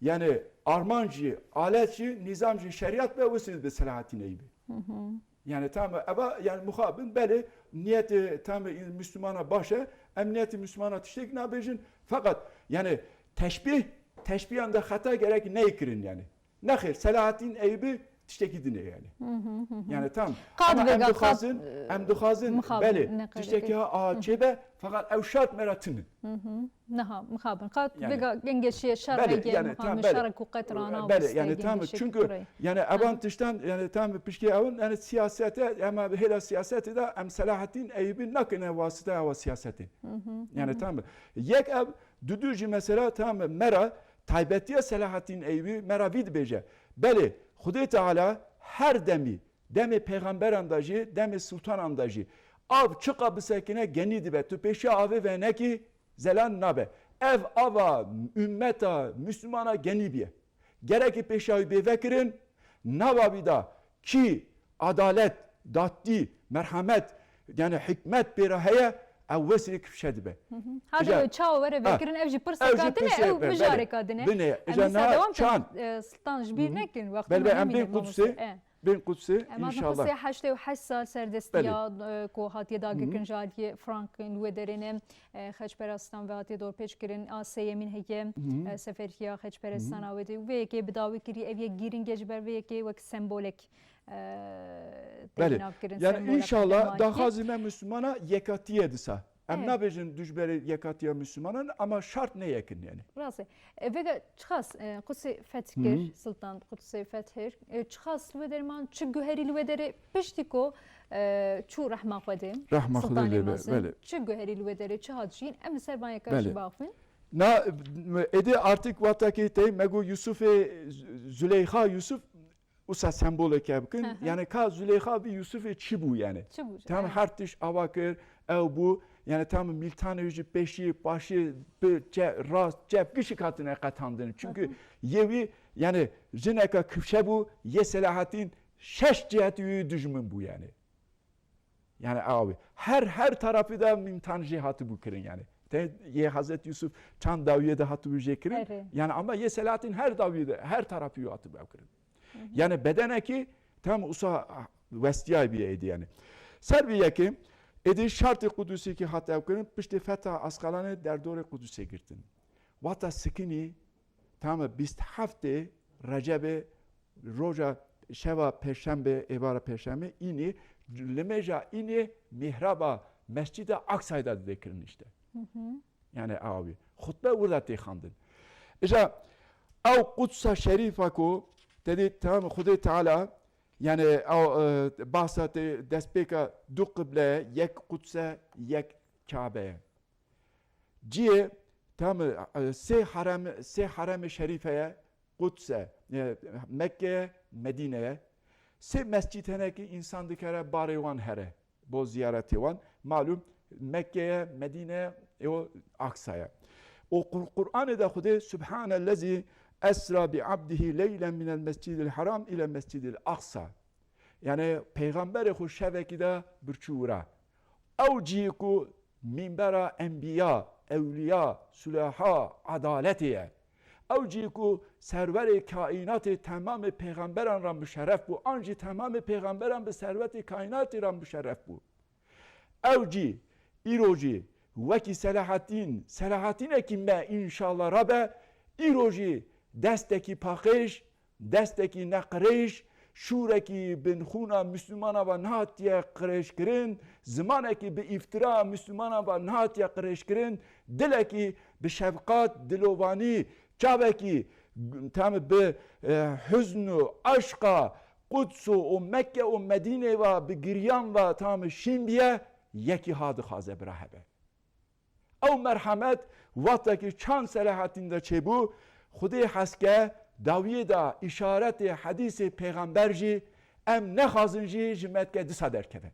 yani armanc jî, alet jî, nizam jî, şerîat be, wisa bi Selahaddin Eyyûbî. Hı hı. Yani tam eva, yani muxabin, belê, niyetê tam Müslümana baş e, em niyetê Müslümana tiştek nabêjin, fakat yani teşbih, teşbihan de xeta gerek neykirin yani. Nexêr, Selahaddin Eyyûbî tiştekî din e yani. Hı hı, hı hı. Yani tam. Qad Ama em vêga, dixwazin, qad, e, em dixwazin, mixabin, belê, ne qeydekê. tiştekî ha, aha, Hı. çêbe, fakat ew şart me re tune. Hı hı. Niha, mixabin. Qad Yani. vêga gengeşiye şer Belê, hege, yani mixabin, tam belê. şer ku qet rana Belê, wiste yani tam gengeşiye çünkü kurey. yani Hı evan hı. tiştan, yani tam pişkê ewan, yani siyasete, ama hêla siyasete de em Selahaddin Eyyûbî nakine wasite ewa siyasete. Hı hı, Yani hı. tam. Yek ev, dudu jî mesela tam mera, Taybetiya Selahaddin Eyyûbî me ra vî dibêje. Belê, Xwedê Teala her demî, demê pêxemberan de jî, demê sultanan de jî, av çiqa bisekine genî dibe. Tu pêşiya avê venekî, zelal nabe. Ev ava ummeta Müslümana genî bîye. Gerekî pêşiya wî bê vekirin, nava wî de kî adalet, dattî, merhamet, yani hikmet pê re heye, ew wesî kifşe dibe. Hı hı. Hadi Îca- ew çawa were Ha. vekirin, ev jî pirsa Ew jî katine, pirsê ew be-, mijarê belê. katine. Bine, Em îca mesela niha dewam çan. kin, e, Sultan, ji bîr Hı hı. nekin, wextê Belê, me em nemîne, bên Qudusê, mamoste. E. bên Qudusê, Em hatin inşallah. Qudusê heştê û heşt sal serdestiya, Belê. e, ku hatiye Hı hı. dagirkirin ji aliyê Frankên wê derê ne, e, xeçperastan ve hatiye dorpêç kirin, a sêyemîn heye, Hı hı. e, seferiya xeçperestana Hı hı. wê de. Û vê yekê bi dawî kirî, ev yek gîring e ji ber vê yekê wek sembolek, e, tê Belê. nav kirin, Yani sembola inşallah qedemahiyê. daxwazî me Müslümana yekatiye disa. Em Evet. nabêjin dijberê yekatiya Müslümanan ama şart ne yekin yani. Rast e. E, vêga çiqas, e, Qudsê feth Hı hı. kir, Sultan Qudsê feth kir. E, çiqas li wê derê man, çi guherî li wê derê piştî ku, e, çû rehma Xwedê, Rehma Xwedê Sultanê lê be, mezin, belê. çi guherî li wê derê, çi hat jîn, em li ser van yeka Belê. jî baxivin. Na, êdî artık wextekî tey me got Yusufê Z-, Züleyxa Yusuf, usa semboleke bikin. Hı hı. Yani ka Züleyxa bi Yusufê çi bû yani? Çi bû? Tam Evet. her tişt ava kir, ew bû. Yani tam miltanê jî pêşî, paşî, bi çe-, rast, çep, gişik hatine qetandin. Çünkü Hı hı. yê wî, yani jineka kifşe bû, yê Selahaddin şeş cihetî wî dijmin bû yani. Yani awî. Her, her tarafî de miltan jê hatibû kirin yani. Te yê Hazreti Yusuf çand dawiyê de hatibû jê kirin. Erê. Yani ama yê Selahaddin her dawiyê de, her tarafî wî hatibû ew kirin. Hı hı. Yani bedenekî tam usa westiyay bî êdî yani. Ser vî yekê, êdî şartê Qudusî ki hat ew kirin, piştî fetha Asqalanê derdorê Qudusê girtin. Wata sikinî, tam bîst heftê Recebê, roja şeva Pêşembe, êvara Pêşembe, înî, limêja înî mihraba Mescida Aksayê de dide kirin işte. Hı hı. Yani awî. Xutbe wirda tê xandin. Îja ew Qudsa Şerîfa ku te dî tam Xwedê Teala, yani ew, e, bahsa te destpêka du qible, yek Qudse, yek Kabe ye. Ciyê tam e, sê harem, sê haremê şerîfe ye, Quds e, e, Mekke ye, Medîne ye. Sê mescîd hene ki însan dikare barê wan here bo ziyaretê wan. Malum Mekke ye, Medîne ye, ê o Aksa ye. O Qur-, Qur'anê de Xwedê Subhanellezî esra bi abdihi leylen minel mescidil haram ile mescidil aksa. Yani Peyxamberê xwe şevekî de birçû wira. Ew cî ku mînbera enbiya, ewliya, sulaha, adaletê ye. Ew cî ku serwerê kaînatê temamê pêxemberan re muşerref bû, an jî temamê pêxemberan bi serwetê kaînatê re muşerref bû. Ew cî, îro jî, wekî Selahattîn, Selahattînekî me înşallah rabe, îro jî destekî paqij, destekî neqirêj, şûrekî bi xûna Mislimana ve nehatiye qirêjkirin, zimanekî bi îftira Mislimana ve nehatiye qirêjkirin, dilekî bi şefqat, dilovanî, çavekî tam bi, e, huzn û eşqa Quds û Mekke û Medînê ve bi giriyan ve tam şîn biye, yekî ha dixwaze bira hebe. Ew merhemet wextekî çand Selahattîn de çêbû, Xwedê hez ke dawiyê de îşaretê hedîsê pêxember jî em nexwazin jî ji me dike disa derkeve.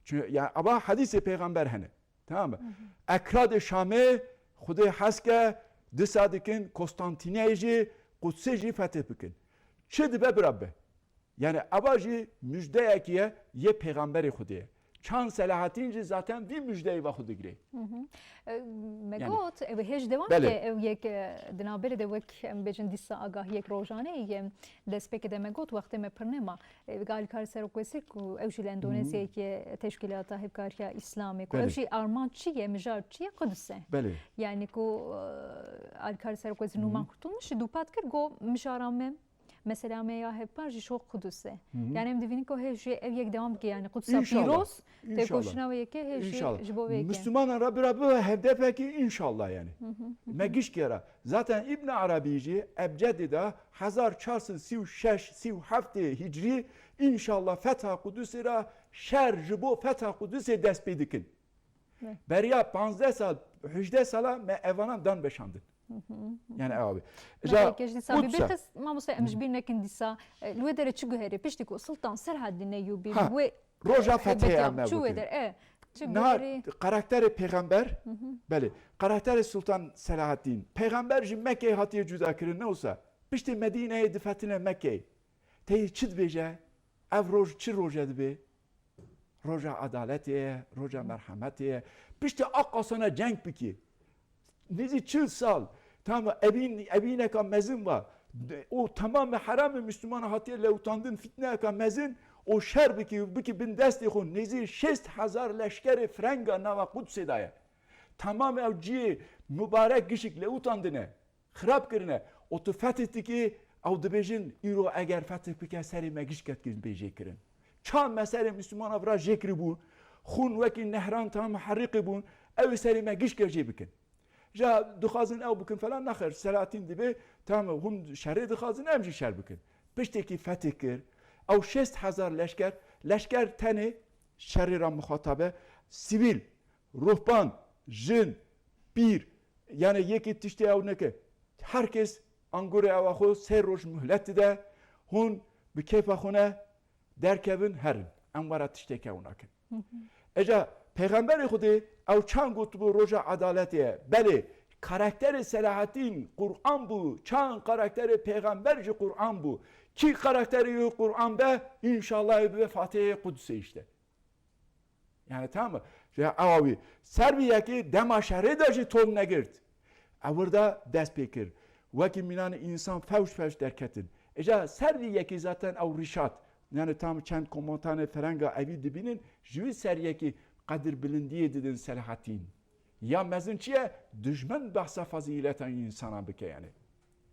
Çi-, yani ava hedîsê pêxember hene. Tamam mı? Ekradê Şamê Xwedê hez ke disa dikin Konstantîneyê jî, Qudsê jî fetih bikin. Çi dibe bira be? Yani eva jî mujdeyekî ye yê pêxemberê Xwedê ye. Çand Selahattîn jî zaten vî mujdeyê ve xwe digirê. Hı hı. E, me Yani, got, ev hêj devam belê. Ke ew yek, e, di navberê de wek em bêjin dîsa agahiyek rojane ye. Destpêkê de me got, wextê me pir nema. E, alîkar Serok Wezîr ku ew jî li Hı hı. Endoneziyayê ye teşkîlata hevkariya Îslamê ku ew Belê. Jî armanc çi ye, mijar çi ye, Qudus e. Belê. Yani ku, e, alîkar Serok Wezîr Hı hı. Numan Kurtulmuş jî dûpat kir, got, mijara me Mesela me ya hevpar jî şo Qudus e. Hı hı. Yani em divînin ku hê jî ev yek devam bike, yani Qudsa İnşallah. Pîroz, têkoşîna wê yekê hê jî İnşallah. Ji bo vê yekê. Mislimanan re bira bibe hevdefekî înşallah yani. Hı hı, hı hı. Me giş kera. Zaten Îbn Arabî jî Ebcedê de hezar çar sed sî û şeş, sî û heftê hicrî înşallah fetha Qudusê re şer ji bo fetha Qudusê dest pê dikin. Ne. Beriya panzdeh sal, hejdeh sala me evanan dan veşandin. Hı hı, hı hı. Yani ew abi. Merhaba, Ja, kej dîsa Qudsa. Bir kez, mamoste, em ji bîr nekin dîsa. E, li wê derê çi guherê? Piştî ku Sultan Selahaddin Eyyubi Ha, wê, roja e, fethê Heybetî em abi, çi wê ev der-, e, çi Niha guherê? Karakterê pêxember, Hı hı. belê, karakterê Sultan Selahaddin. Pêxember ji Mekkeyê hatiye cuda kirin, ne wisa? Piştî Medîneyê difetine Mekkeyê. Teyê çi dibêje? Ev roj çi roje dibe? Roja edaletê ye, roja merhemetê ye. Piştî a qasana ceng bikî. Nêzî çil sal. Tamam, evîn, evîneka mezin va. O tamamê heremê Müslüman hatiye lewtandin, fitneyeka mezin. O şer bikî, bikî bin destê xwe. Nêzî şêst hezar leşkerê frenga nava Qudsê daye. Tamamê ew ciyê mubarek gişik lewtandine. Xirab kirine. O tu fetih dikî, ew dibêjin, îro eger fetih bike, serê me giş ketkin bê jê kirin. Çand me serê Müslümana vira jê kiribûn, xûn wekî nehran tam herîqî bûn, ew ê serê me giş ke jê bikin. Ja dixwazin ew bikin falan, nexir, Selahattin dibê, tamam, hûn şerê dixwazin, em jî şer bikin. Piştêkî fetih kir, ew şêst hezar leşker, leşker tenê şerê ra muxatabe, sivîl, Ruhban, jin, pîr, yani yekî tiştê ew neke. Her kes angurê ewa xwe sê roj muhlet dide, hûn bi kêfa xwe ne derkevin herin. Em were tişteke ew nakin. Hı hı. Eca Pêxemberê Xwedê ew çan gotibû roja edaletê ye. Belê, karakterê Selahattîn Qur'an bû, çan karakterê pêxember jî Qur'an bû. Kî karakterê wî Qur'an be, înşallah bibe Fatihê Qudusê işte. Yani tamam mı? Ya ewa wî ser vî yekê dema şerê de jî tom negirt. Ew wir de dest pê kir. Wekî mînanê însan fewş fewş derketin. Eca ser vî yekê zaten ew rîşat. Yani tam çend komutanê ferenga evî dibînin, ji wî ser yekê qedir bilindiyê didin Selahattîn. Ya mezin çi ye? Dijmin behsa fazîleta însanan bike yani.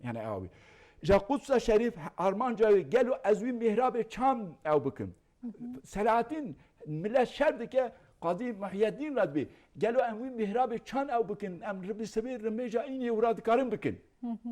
Yani ewa wî. Ja Qudsa Şerîf armanca wê gelo ez wî mihrabê çan ew bikim. Hı hı. Selahattîn millet şer dike, Qadî Muhyeddîn re dibê. Gelo em wî mihrabê çan ew bikin, em ribî sibê rimêja înê wira dikarin bikin. Hı hı.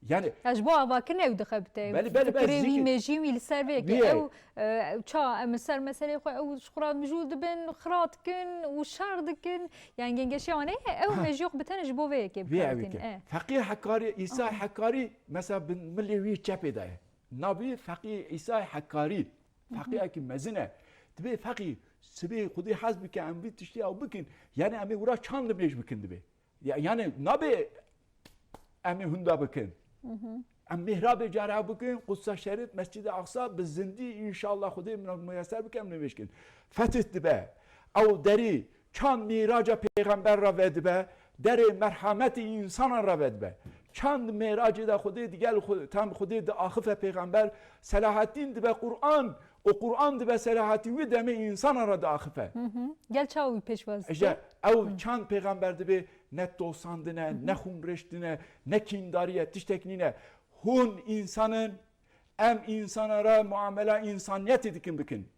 Yani Ya ji bo avakirin ew dixebite. Belê, belê, belê, Fikirê wî, zikir. Mêjiyên wî li ser vê yekê. Wî ye. Ew, e, ça em li ser meseleyê xwe, ew ji xwe re mijûl dibin, xira dikin û şer dikin. Yani gengeşiya wan heye, ew Ha. mêjiya xwe bi tenê ji bo vê yekê Vê ew bixebitin. yekê. E. Feqî Hekarî, Îsa Hekarî, mesela bi milê wî çepê de ye. Navî Feqî Îsa Hekarî. Feqîyekî mezin e. Dibê Feqî, sibê Xwedê hez bike, em vî tiştî ew bikin. Yani em ê wira çand nimêj bikin dibê. Ya, yani nabe em ê hunda bikin. Em mihrabê cara bikin, Qudsa Şerif, Mescid-i Aqsa, bi zindî, înşallah Xwedê min muyeser bike, em nivêj kin. Fetih dibe. Ew derî çand mîraca pêxember re vedibe, derê merhametê însanan re vedibe. Çand mîracê de Xwedê digel xwe-, tam Xwedê diaxife pêxember, Selahaddîn dibe Qur'an, û Qur'an dibe Selahaddîn wî demê însanan re diaxife. Gel çawa wî pêşwaz Eje, dike? Ew çand pêxember dibê ne tosandine, ne xûnreştine, ne kîndarî ye, tiştek nîne. Hûn însan in, em însana re muamela însaniyetê dikin bikin.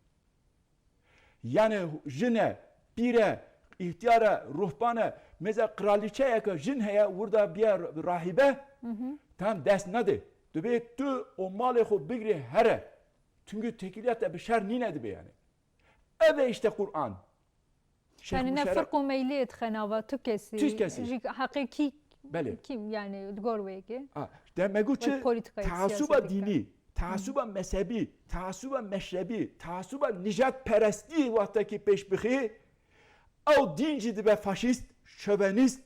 Yani jin e, pîr e, îhtiyar e, ruhban e, mesela kraliçeyeke jin heye, wirda biye rahîbe, tam dest nade. Dibê tu û malê xwe bigirê here. Çünkü tekiliyet e bi şer nîne dibê yani. Ev e işte Qur'an. Şeyh Yani ne Muşerref firq û meyliyê dixe nava tu kesî. Tu kesî. Ji heqê kî, Belê. Kî, yani li gor wê yekê? Ha, işte me got Wek çi? Polîtikayê Teasuba siyasî dînî, teasuba mezhebî, teasuba meşrebî, teasuba nijadperestî wextekî pêş bixî, ew dîn jî dibe faşîst, şovenîst,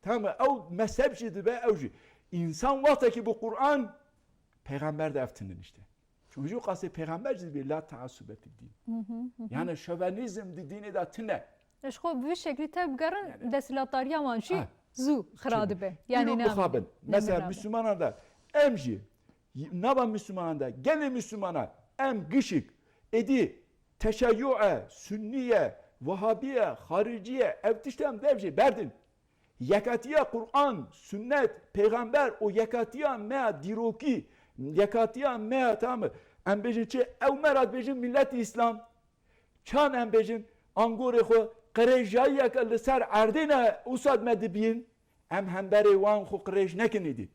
tamam mı? Ew mezheb jî dibe ew jî. Însan wextekî bi Qur'an, pêxember de ev tinin işte. Çunku jî qasê pêxember jî dibê la teasube fid dîn. Yani şovenîzm di dînê de tine. Ji xwe bi vî şeklî tev bigerin, Yani. Desthilatdariya wan jî Ha. zû xira dibe. Yani Îro ne mixabin. Mesela Müslümanan da em jî nava Müslümanan da gelê Müslümana em gişik êdî teşeyyû e, sunnî ye, wehabî ye, xaricî ye, ev tişt em dev jê berdin. Yekatiya Qur'an, sunnet, pêxember û yekatiya me ya dîrokî, yekatiya me ya, tamam, em bêjin çi? Ew me re dibêjin milletî Îslam. Çan em bêjin, angorê xwe qirêjayiyeke li ser erdê ne, usad me dibîn, em hemberê wan xwe qirêj nekin êdî.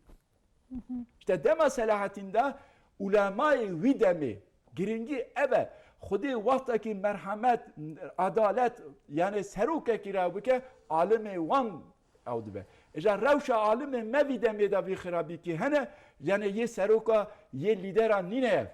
İşte dema Selahaddîn de ulemayê wî demê giringî ev e. Xwedê wextekî merhemet, adalet, yani serokekî re bike, alimê wan ew dibe. Îja rewşa alimê me vî demê de vî xirabîkî hene, yani yê seroka, yê lîdera nîne ev.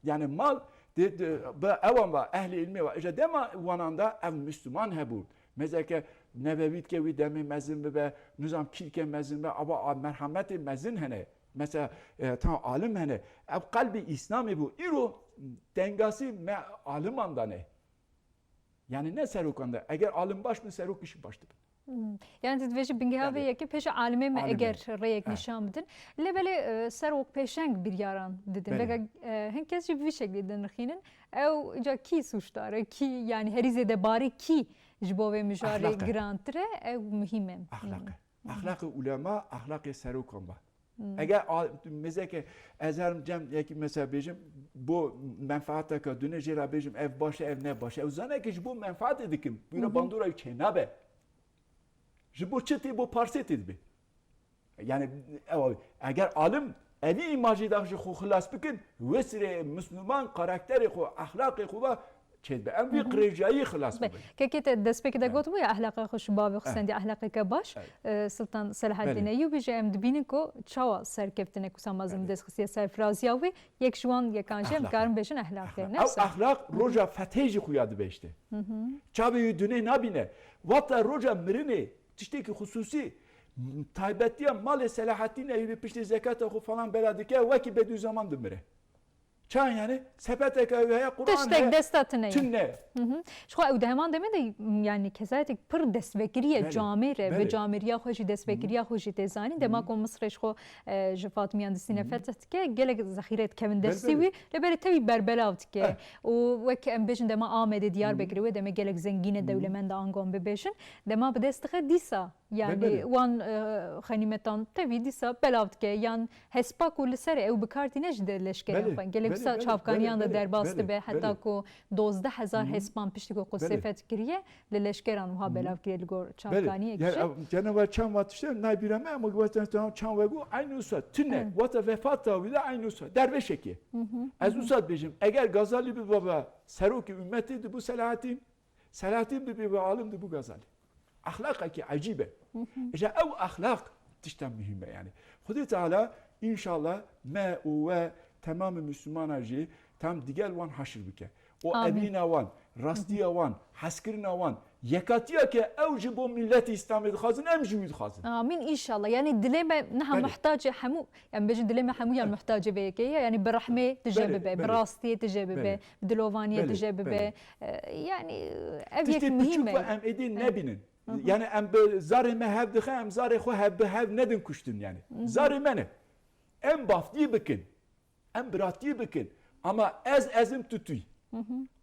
Yani mal, di, di, bi ewan va, ehlê ilmê va. Îja dema wanan da ev Müslüman hebû. Mezeke Nevewî dike wî demê mezin bibe, nizam kî dike mezin be, ava a merhametê mezin hene. Mesela, e, tam alim hene. Ev qelbê Îslamê bû. Îro tengasî me aliman da ne. Yani ne serokan da. Eger alim baş bin, serok işi baş dibin. Hmm. Yani tu dibêjî bingeha vê Tabii. yekê pêşa alimê me Alimê. eger rêyek Ha. nîşan bidin. Lê belê, e, serok pêşeng biryaran didin. Belê. Vega, e, hin kes jî bi vî şeklî dinirxînin. Ew ca kî sûcdar e, kî, yani herî zêde barê kî ji bo vê mijarê Ahlak e. girantir e, ew muhîm e. Ahlak e. Hmm. Ahlakê ulema, ahlakê serokan ba. Hmm. Eger a-, mezeke ez herim cem yekî mesela bêjim, bo menfaateke dune jê re bêjim, ev baş e, ev ne baş e. Ew zane ki ji bo menfaatê dikim. Wî re Hı hı. bandora ew çênabe. Ji bo çi tê, bo parsê tê dibe. Yani, ew, eger alim evî îmajê de ji xwe xilas bikin, wê sirê Müslüman karakterê xwe, ahlakê xwe ve çêdibe. Em vî Hı hı. qirêjayî xilas Be, bibin. kekê te destpêkê de Evet. got bûye, ahlaka xwe ji bavê xwe Evet. sendiye, ahlakeke baş, Evet. e, Sultan Selahaddin Belê. Eyyubi jî em dibînin ku çawa serkeftinek wisa mezin Belê. dest xistiye serfiraziya wî, yek ji wan yekan jî em Ahlak. karin bêjin ahlak e. Ahlak. Ne Ew ser? ahlak Hı hı. roja fethê jî xuya dibe işte. Hı hı. Çavê wî dunê nabîne. Wexta roja mirinê, tiştekî xusûsî, taybetiya malê Selahaddîn Eyyûbî piştî zekata xwe falan bela dike, wekî Bedûzeman dimire. Çawa yani? Sepeteke ew heye, Quran Tiştek heye, desta tine ye. tune. Hı hı. Ji xwe ew di heman demê de, yani, kesayetek pir destvegerî ye, Belê, camêr e, belê. bi camêriya xwe jî, destvegerîya Hı hı. xwe jî tê zanîn. Dema Hı hı. ku Misrê ji xwe, e, ji Fatimiyan distîne Hı hı. fetih dike, gelek zexîre dikevin Belê, destê belê. wî, lê belê tewî berbelav dike. Eh. Û wek em bêjin dema Amedê, Diyarbekirê Hı hı. wê demê gelek zengîn e, Hı hı. dewlemend e, ango em bibêjin. Dema bi dest dixe dîsa. Yani Belê, belê. wan, e, xenîmetan tevî dîsa belav dike, yan hespa ku li ser e ew bi kar tîne ji de leşkerên Belê, xwe. Gelek belê. Sa çavkaniyan de derbas dibe, heta ku dozdeh hezar hespan piştî ku Qudusê feth kiriye, li leşkeran wiha belav kiriye li gor çavkaniyek jî. Ceneva çend vat tiştê nabîra me, ama wexta çend wego eynî wisa tune, wata vefata wî de eynî wisa dervêşekê. Ez wisa dibêjim, eger Gazalî bibe serokê ummetê, dibû Selahattin, Selahattin bibe alim, dibû Gazalî. Exlaqekî ecîb e. Îja ew exlaq tişta muhîm e yani. Xwedê Teala înşallah me û we temamê Müslümana jî tam digel wan haşir bike. O Amîn. Evîna wan, rastiya wan, hezkirina wan, yekatiya ke ew ji bo milletê Îslamê dixwazin, em ji wî dixwazin. Amîn înşallah. Yani dilê me niha Belê. Muhtacê hemû, yani bêjin dilê me hemûyan muhtacê vê yekê ye. Yani bi rehmê tije Belê, bibe, bi belê. Rastiyê tije bibe, Belê. Bi dilovaniyê Belê, tije bibe. Belê. E, yani ev yek Tiştê muhîm piçûk e. Em êdî nebînin. Yani em bi zarê me hev dixe, em zarê xwe hev bi hev nedin kuştin yani. Zarê me ne. Em baftiyê bikin. Em biratiyê bikin. Ama ez, ez im, tu, tu yî.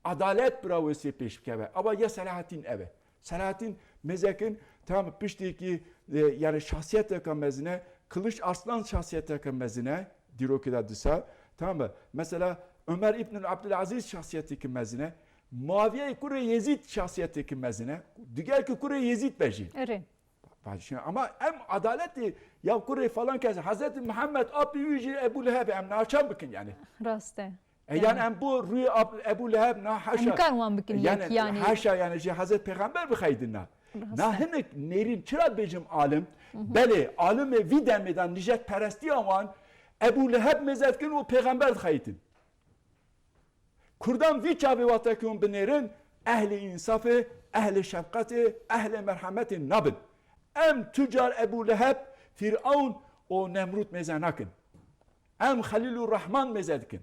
Adalet bira wê sê pêş bikeve. Aba ya Selahattin ev e. Selahattin mêzekin tam piştêkî, e, yani şahsiyeteke mezin e. Kılıç Arslan şahsiyeteke mezin e. Dîrokê de disa. Tamam mı? Mesela Ömer İbnül Abdülaziz şahsiyeteke mezin e. Muaviye kurê Yezîd şahsiyeteke mezin e. Diger ki kurê Yezîd be jî. Erê. Ama em adaletê ya kurê falan kes, Hezretî Mihemed apî wî jî Ebû Leheb e, em naçar bikin yani. Rast e. E, yani em bo rûyê Ab-, Ebû Leheb na haşa. Em nikarin wan bikin Yani, yek, yani. Haşa yani jî Hezret Pêxember bixeydin na. Rast e. Na hinek nêrîn çira dibêjim alim? Belê, alimê vî demê de nijadperestiya wan Ebû Leheb mêze dikin û Pêxember dixeytin. Kurdan vî çavê wextekî hûn binêrin, ehlê însafê, ehlê şefqetê, ehlê merhemetê nabin. Em tu car Ebû Leheb, Fîr'ewn û Nemrûd mêze nakin. Em Xelîlûrrehman mêze dikin.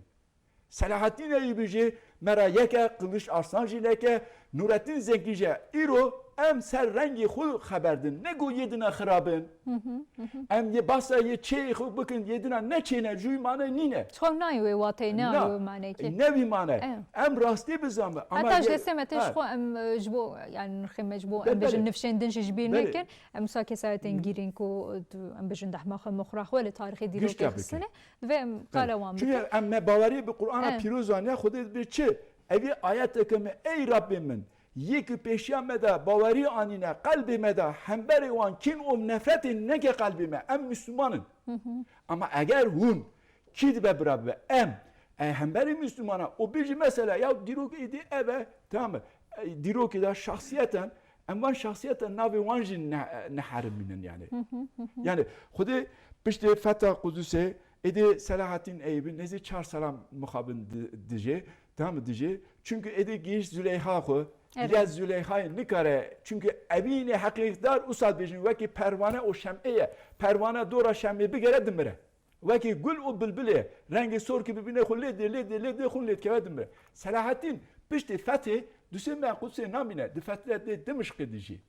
Selahattîn Eyûbî jî me ra yek e, Kılıç Arslan jî yek e, Nurettin Zengî jî. Îro em ser rengê xwe xeber din. Ne ku yê dina xirab in. Em yê behsa yê çêyê xwe bikin, yê dina ne çê ne, jûyî mane nîne. Xwe nayê wê wateyê, ne Na. Wê manekê. Ne wî mane. Evet. Em rastî bizanbe. Ama Heta ji yê destê me tê ji Ha. Xwe em, e, ji bo, yani nirxê me ji bo, Be-, em bêjin belê. Nifşên din jî ji bîr Belê. Nekin. Em wisa kesayetên Hı. Girîn ku, e, tu, em bêjin dehma xwe, moxra xwe li tarîxê dîrokê Gişta bikin. Xistine. Divê em Belê. Qala wan Çünkü bikin. Em me bawerî bi Qur'ana Evet. Pîroz aniye, Xwedê dibê çi? Evî ayeteke me, ey Rabbê min, yê ku pêşiya me de bawerî anîne, qelbê me de hemberê wan kîn û nefretê neke qelbê me. Em Müslüman in. Ama eger hûn kî dibe bira bibe, em, e, hemberê Müslümana, o bêjî mesela, ya dîrok êdî ev e, tamam mı? E, dîrokê de şahsiyeten, em van şahsiyeten navê wan jî ne-, neherimînin yani. Yani, Xwedê piştê fetha Qudusê, êdî Selahattîn Eyûbî nêzî çar sala mixabin di-, dijê, Tamam dijî. Çünkü êdî gihîşt Züleyha xwe. Evet. Ya Züleyhayê nikare. Çünkü evînê heqîqdar usa dibêjin wekî perwane û şem'ê ye. Perwane dora şem'ê bigere dimire. Wekî gul û bilbilê rengê sor ki bibîne xwe lê dê, lê dê, lê dê xwe lê dikeve dimire. Selahattîn piştê fethê dusê me Qudsê namîne. Di fetre dê Dimişqê dijî.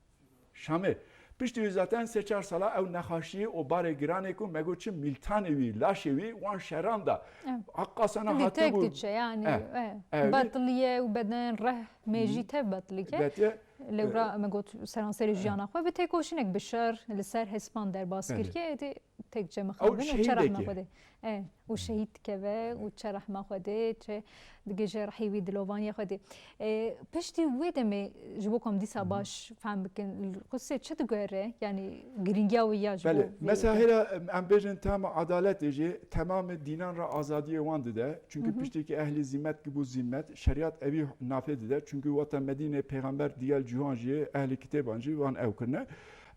Şamê. Piştî wî zaten sê çar sala ew nexaşiyê û barê giranê ku me got çi mîltanê wî, laşê wî wan şeran da. Evet. Aqqa sana Hindî hatî tek bû. Diçe, yani, Eh, eh, eh, wî- Betiliye û beden reh mêjî Hı. Tev betilike. Betiye, Lewra eh, me got seranserê eh. Jiyana xwe bi têkoşînek bi şer li ser hespan derbas Evet. Kiriye, êdî tek cem Ew mixabin û çerehna şehîdekê. Xwedê. E, û şehîd dikeve û çerehma Xwedê, çe digêje rehî wî dilovaniya Xwedê. E, piştî wê demê ji bo ku em dîsa Hı hı. Baş fehm bikin, Qudsê çi diguhere? Yani girîngiya wî ya ji Belê. Bo vê Mesela yekê? Hêra em, em bêjin tema adaletê jî temamê dînan re azadiyê wan dide. Çünkü Hı hı. Piştî ki ehlî zîmet ki bû zîmet, şeriyat evî nafê dide. Çünkü wata Medînê pêxember digel cîhan jî, ehlî kitêban jî wan ew kirine.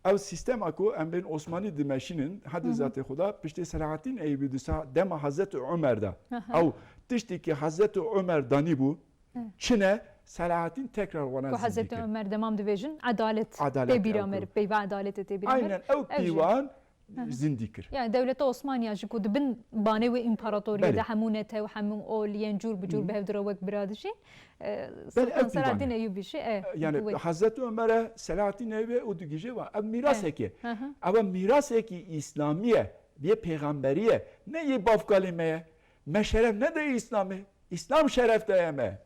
Ew sîstema ku em bên Osmanî dimeşînin, hedê Hı hı. Zatê Xuda, piştê Selahattîn Eyûbî disa dema Hezretî Omer de. Aha. Ew tiştî ki Hezretî Omer danîbû, Evet. Çi ne? Selahattîn tekrar wana Ku Hezretî zindî kir. Omer demam dibêjin, edalet Edalet tê bîra ew me, kir. Peyva edaletê tê bîra me. Aynen, ew Ew jî. Pîwan Hı hı. Zindî kir. Yani dewleta Osmanî ya ji ku di bin banê wê împaratoriyê Belê. De hemû netew, hemû ol yên cûr bi cûr Hı hı. Bi hev dira wek bira dijîn. E, Belê, Sultan ev Selahaddin pîvanê. Eyûbî jî, e, Yani, wê. Hezretî Omer'e Selahaddin Eyûbî û digije va, ev mîrasekê. Hı hı. Ev mîrasekî îslamî ye, yê pêxemberî ye, ne yê bavkalê me ye. Me şeref nede Îslamê. Îslam şeref daye me.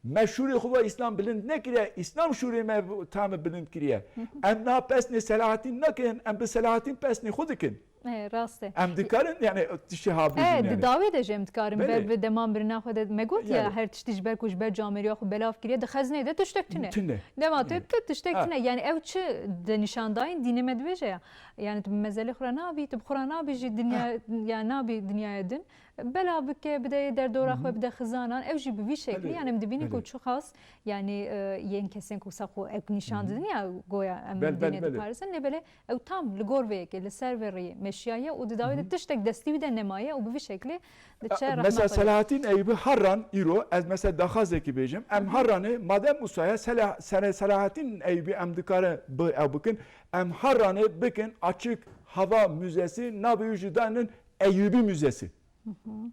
Me şûrê xwe va Îslam bilind nekiriye, Îslam şûrê me tam bilind kiriye. Hı hı. Em na pesnê Selahaddin nakin, em bi Selahaddin pesnê xwe dikin. E, rast e. Em dikarin yani tiştê ha bijîn. E, di dawê de jî em dikarin ber bi deman birina xwe de me got ya, her tiştî ji ber ku ji ber camêriya xwe belav kiriye, di xezinê de tiştek tune. Tune. Dema tu tu tiştek tune. Yani ew çi di nîşandayîn dînê me dibêje ya. Yani tu bi mezelê xwe re nabî, tu bi xwe re nabî jî dinya, yani nabî dinyaya din. Bela bike, bide yê derdora xwe, bide xizanan. Ew jî bi vî şeklî, yani em dibînin ku çiqas, yani, e, yên kesên ku wisa xwe ew nîşan didin ya, goya em dînê diparêzin, lê belê ew tam li gor vê yekê, li ser vê rêyê meşiyaye û di dawî de tiştek destî wî de nemaye û bi vî şeklî diçe rehma xwe. Mesela Selahattin Eyyûbî Harran îro, ez mesela daxwazekî bêjim, em Harranê madem wisa ye, Sela-, Sere-, Selahattin Eyyûbî em dikare bi ew bikin, em Harranê bikin açık hava müzesi, navê wî jî danin Eyyûbî Müzesi.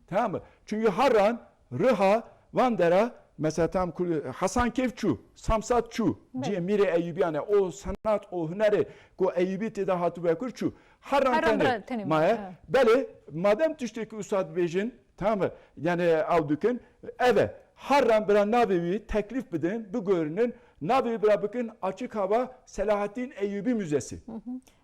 Tamam mı? Çünkü Harran, Riha, van dera, mesela tam Kur-, Hasankeyf çû, Samsat çû, cihê Mîrê Eyyûbîyan e, o senat, o hunerê ku Eyyûbî tê de hatibû vekur çû. Harran Harran tenê bira tenê maye. Belê, madem tiştekî wisa dibêjin, tamam mı? Yani ew dikin, ev e. Harran bira navê wî teklîf bidin, bigorinin, navê wî bira bikin Açık Hava Selahattin Eyyubi Müzesi.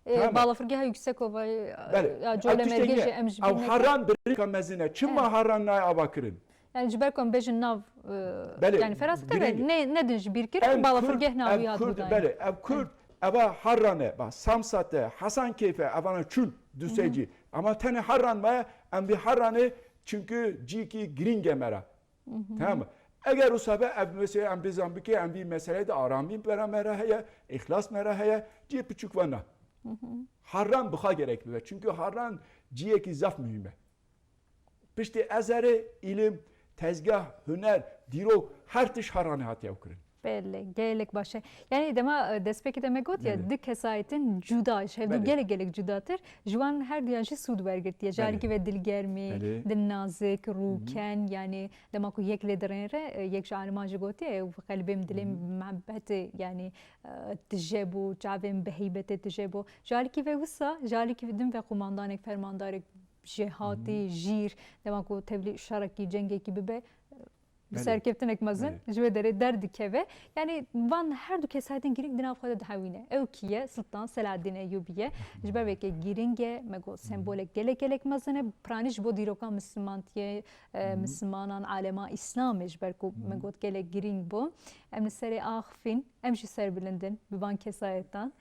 E, Tamam. Balafirgeha Yüksekovayê, Belê. Ya, Ew tiştê Colemêrgê ye. Jî em ji bîr Ew nekin. Harran birîka mezin e. Çima Evet. Harran nayê ava kirin? Yani ji ber ku em bêjin nav, e, Belê, yani feraset e, girîng e. Ne, nedin ji bîr kir, Em balafirgeh Kurd, navî em hat Kurd, guhdayîn. Belê, ev Kurd, eva Harran e, ba, Samsat e, Hasankeyf e, evana çûn dusê cî. Ama tenê Harran maye, em vî Harranê, çünkü cîkî girîng e me re. Tamam mı? Eger wisa be, ev mesela em bizan bike, em vî meseleyê de aramî bera me re heye, îxlas me re heye, cihê piçûk ve na. Harran bi xwe gerek bibe. Çünkü Harran cihekî zaf muhîm e. Piştî ezerê, îlim, tezgah, huner, dîrok, her tişt Harranê hatiye ew kirin. Belê, gelek baş e. Yani dema, e, destpêkê de me got ya, Belê. Du kesayetin cuda, ji hevdu Belê. Gelek gelek cudatir. Ji wan her duyan jî sûd wergirtiye. Ji Belê. Alîkî ve dilgermî, Belê. Dilnazik, Hı hı. Rûken, yani dema ku yek lê dirênre, e, yek ji aliman jî gotiye, ew qelbê min dilê Hı hı. Min muhebbetê, yani, e, tije bû, çavê min bi heybetê tije bû. Ji alîkî ve wisa, ji alîkî ve din ve qumandanek, fermandarek jêhatî, Hı hı. Jîr, dema ku tevlî şerekî, cengekî bibe, Belê. Bi serkeftinek mezin Belê. Ji wê derê derdikeve. Yani van her du kesayetên girîng di nav xwe de dihewîne. Ew kî ye? Sultan Selahaddin Eyyûbî ye. Ji ber vê yekê girîng e, me got sembolek gelek gelek mezin e. Piranî ji bo dîroka Mislimantiyê, e, Hı hı. Mislimanan, alema Îslamê ji ber ku Hı hı. Me got gelek girîng bû. Em li serê axifîn, em jî serbilind in bi van kesayetan.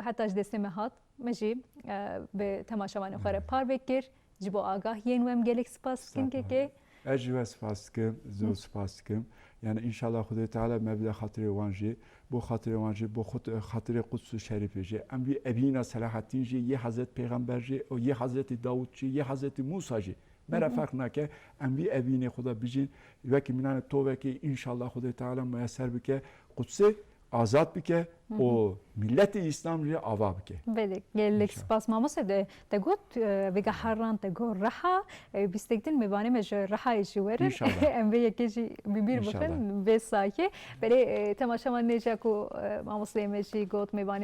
Heta ji destê me hat, me jî, e, bi temaşevanên xwe re Hı. Parve kir. Ji bo agahiyên we em gelek spas dikin, Estağfurullah. Kekê. Ez jî we spas dikim, zor Hı. Spas dikim. Yani inşallah Xwedê Teala me bide xatirê wan jî, bo xatirê wan jî, bo xut-, xatirê Quds û Şerîfê jî. Em vî evîna Selahattîn jî, yê Hezret Pêxember jî, û yê Hezretî Dawud jî, yê Hezretî Musa jî. Me re Hı hı. Ferq nake, em vî evînê xwe de bijîn. Wekî minane tovekî inşallah Xwedê Teala muyeser bike. Qudsê azad bike Hı hı. Û miletê Îslam jî ava bike. Belê, gelek İnşallah. Spas mamoste de, te got, e, vêga Harran te got Riha, e, bîstek din mêvanê me ji Rihayê jî werin. İnşallah. Em vê yekê jî bi bîr İnşallah. Bixin, vê sayê. Belê, e, temaşevan nêja ku, e, mamosteyê me jî got mêvanê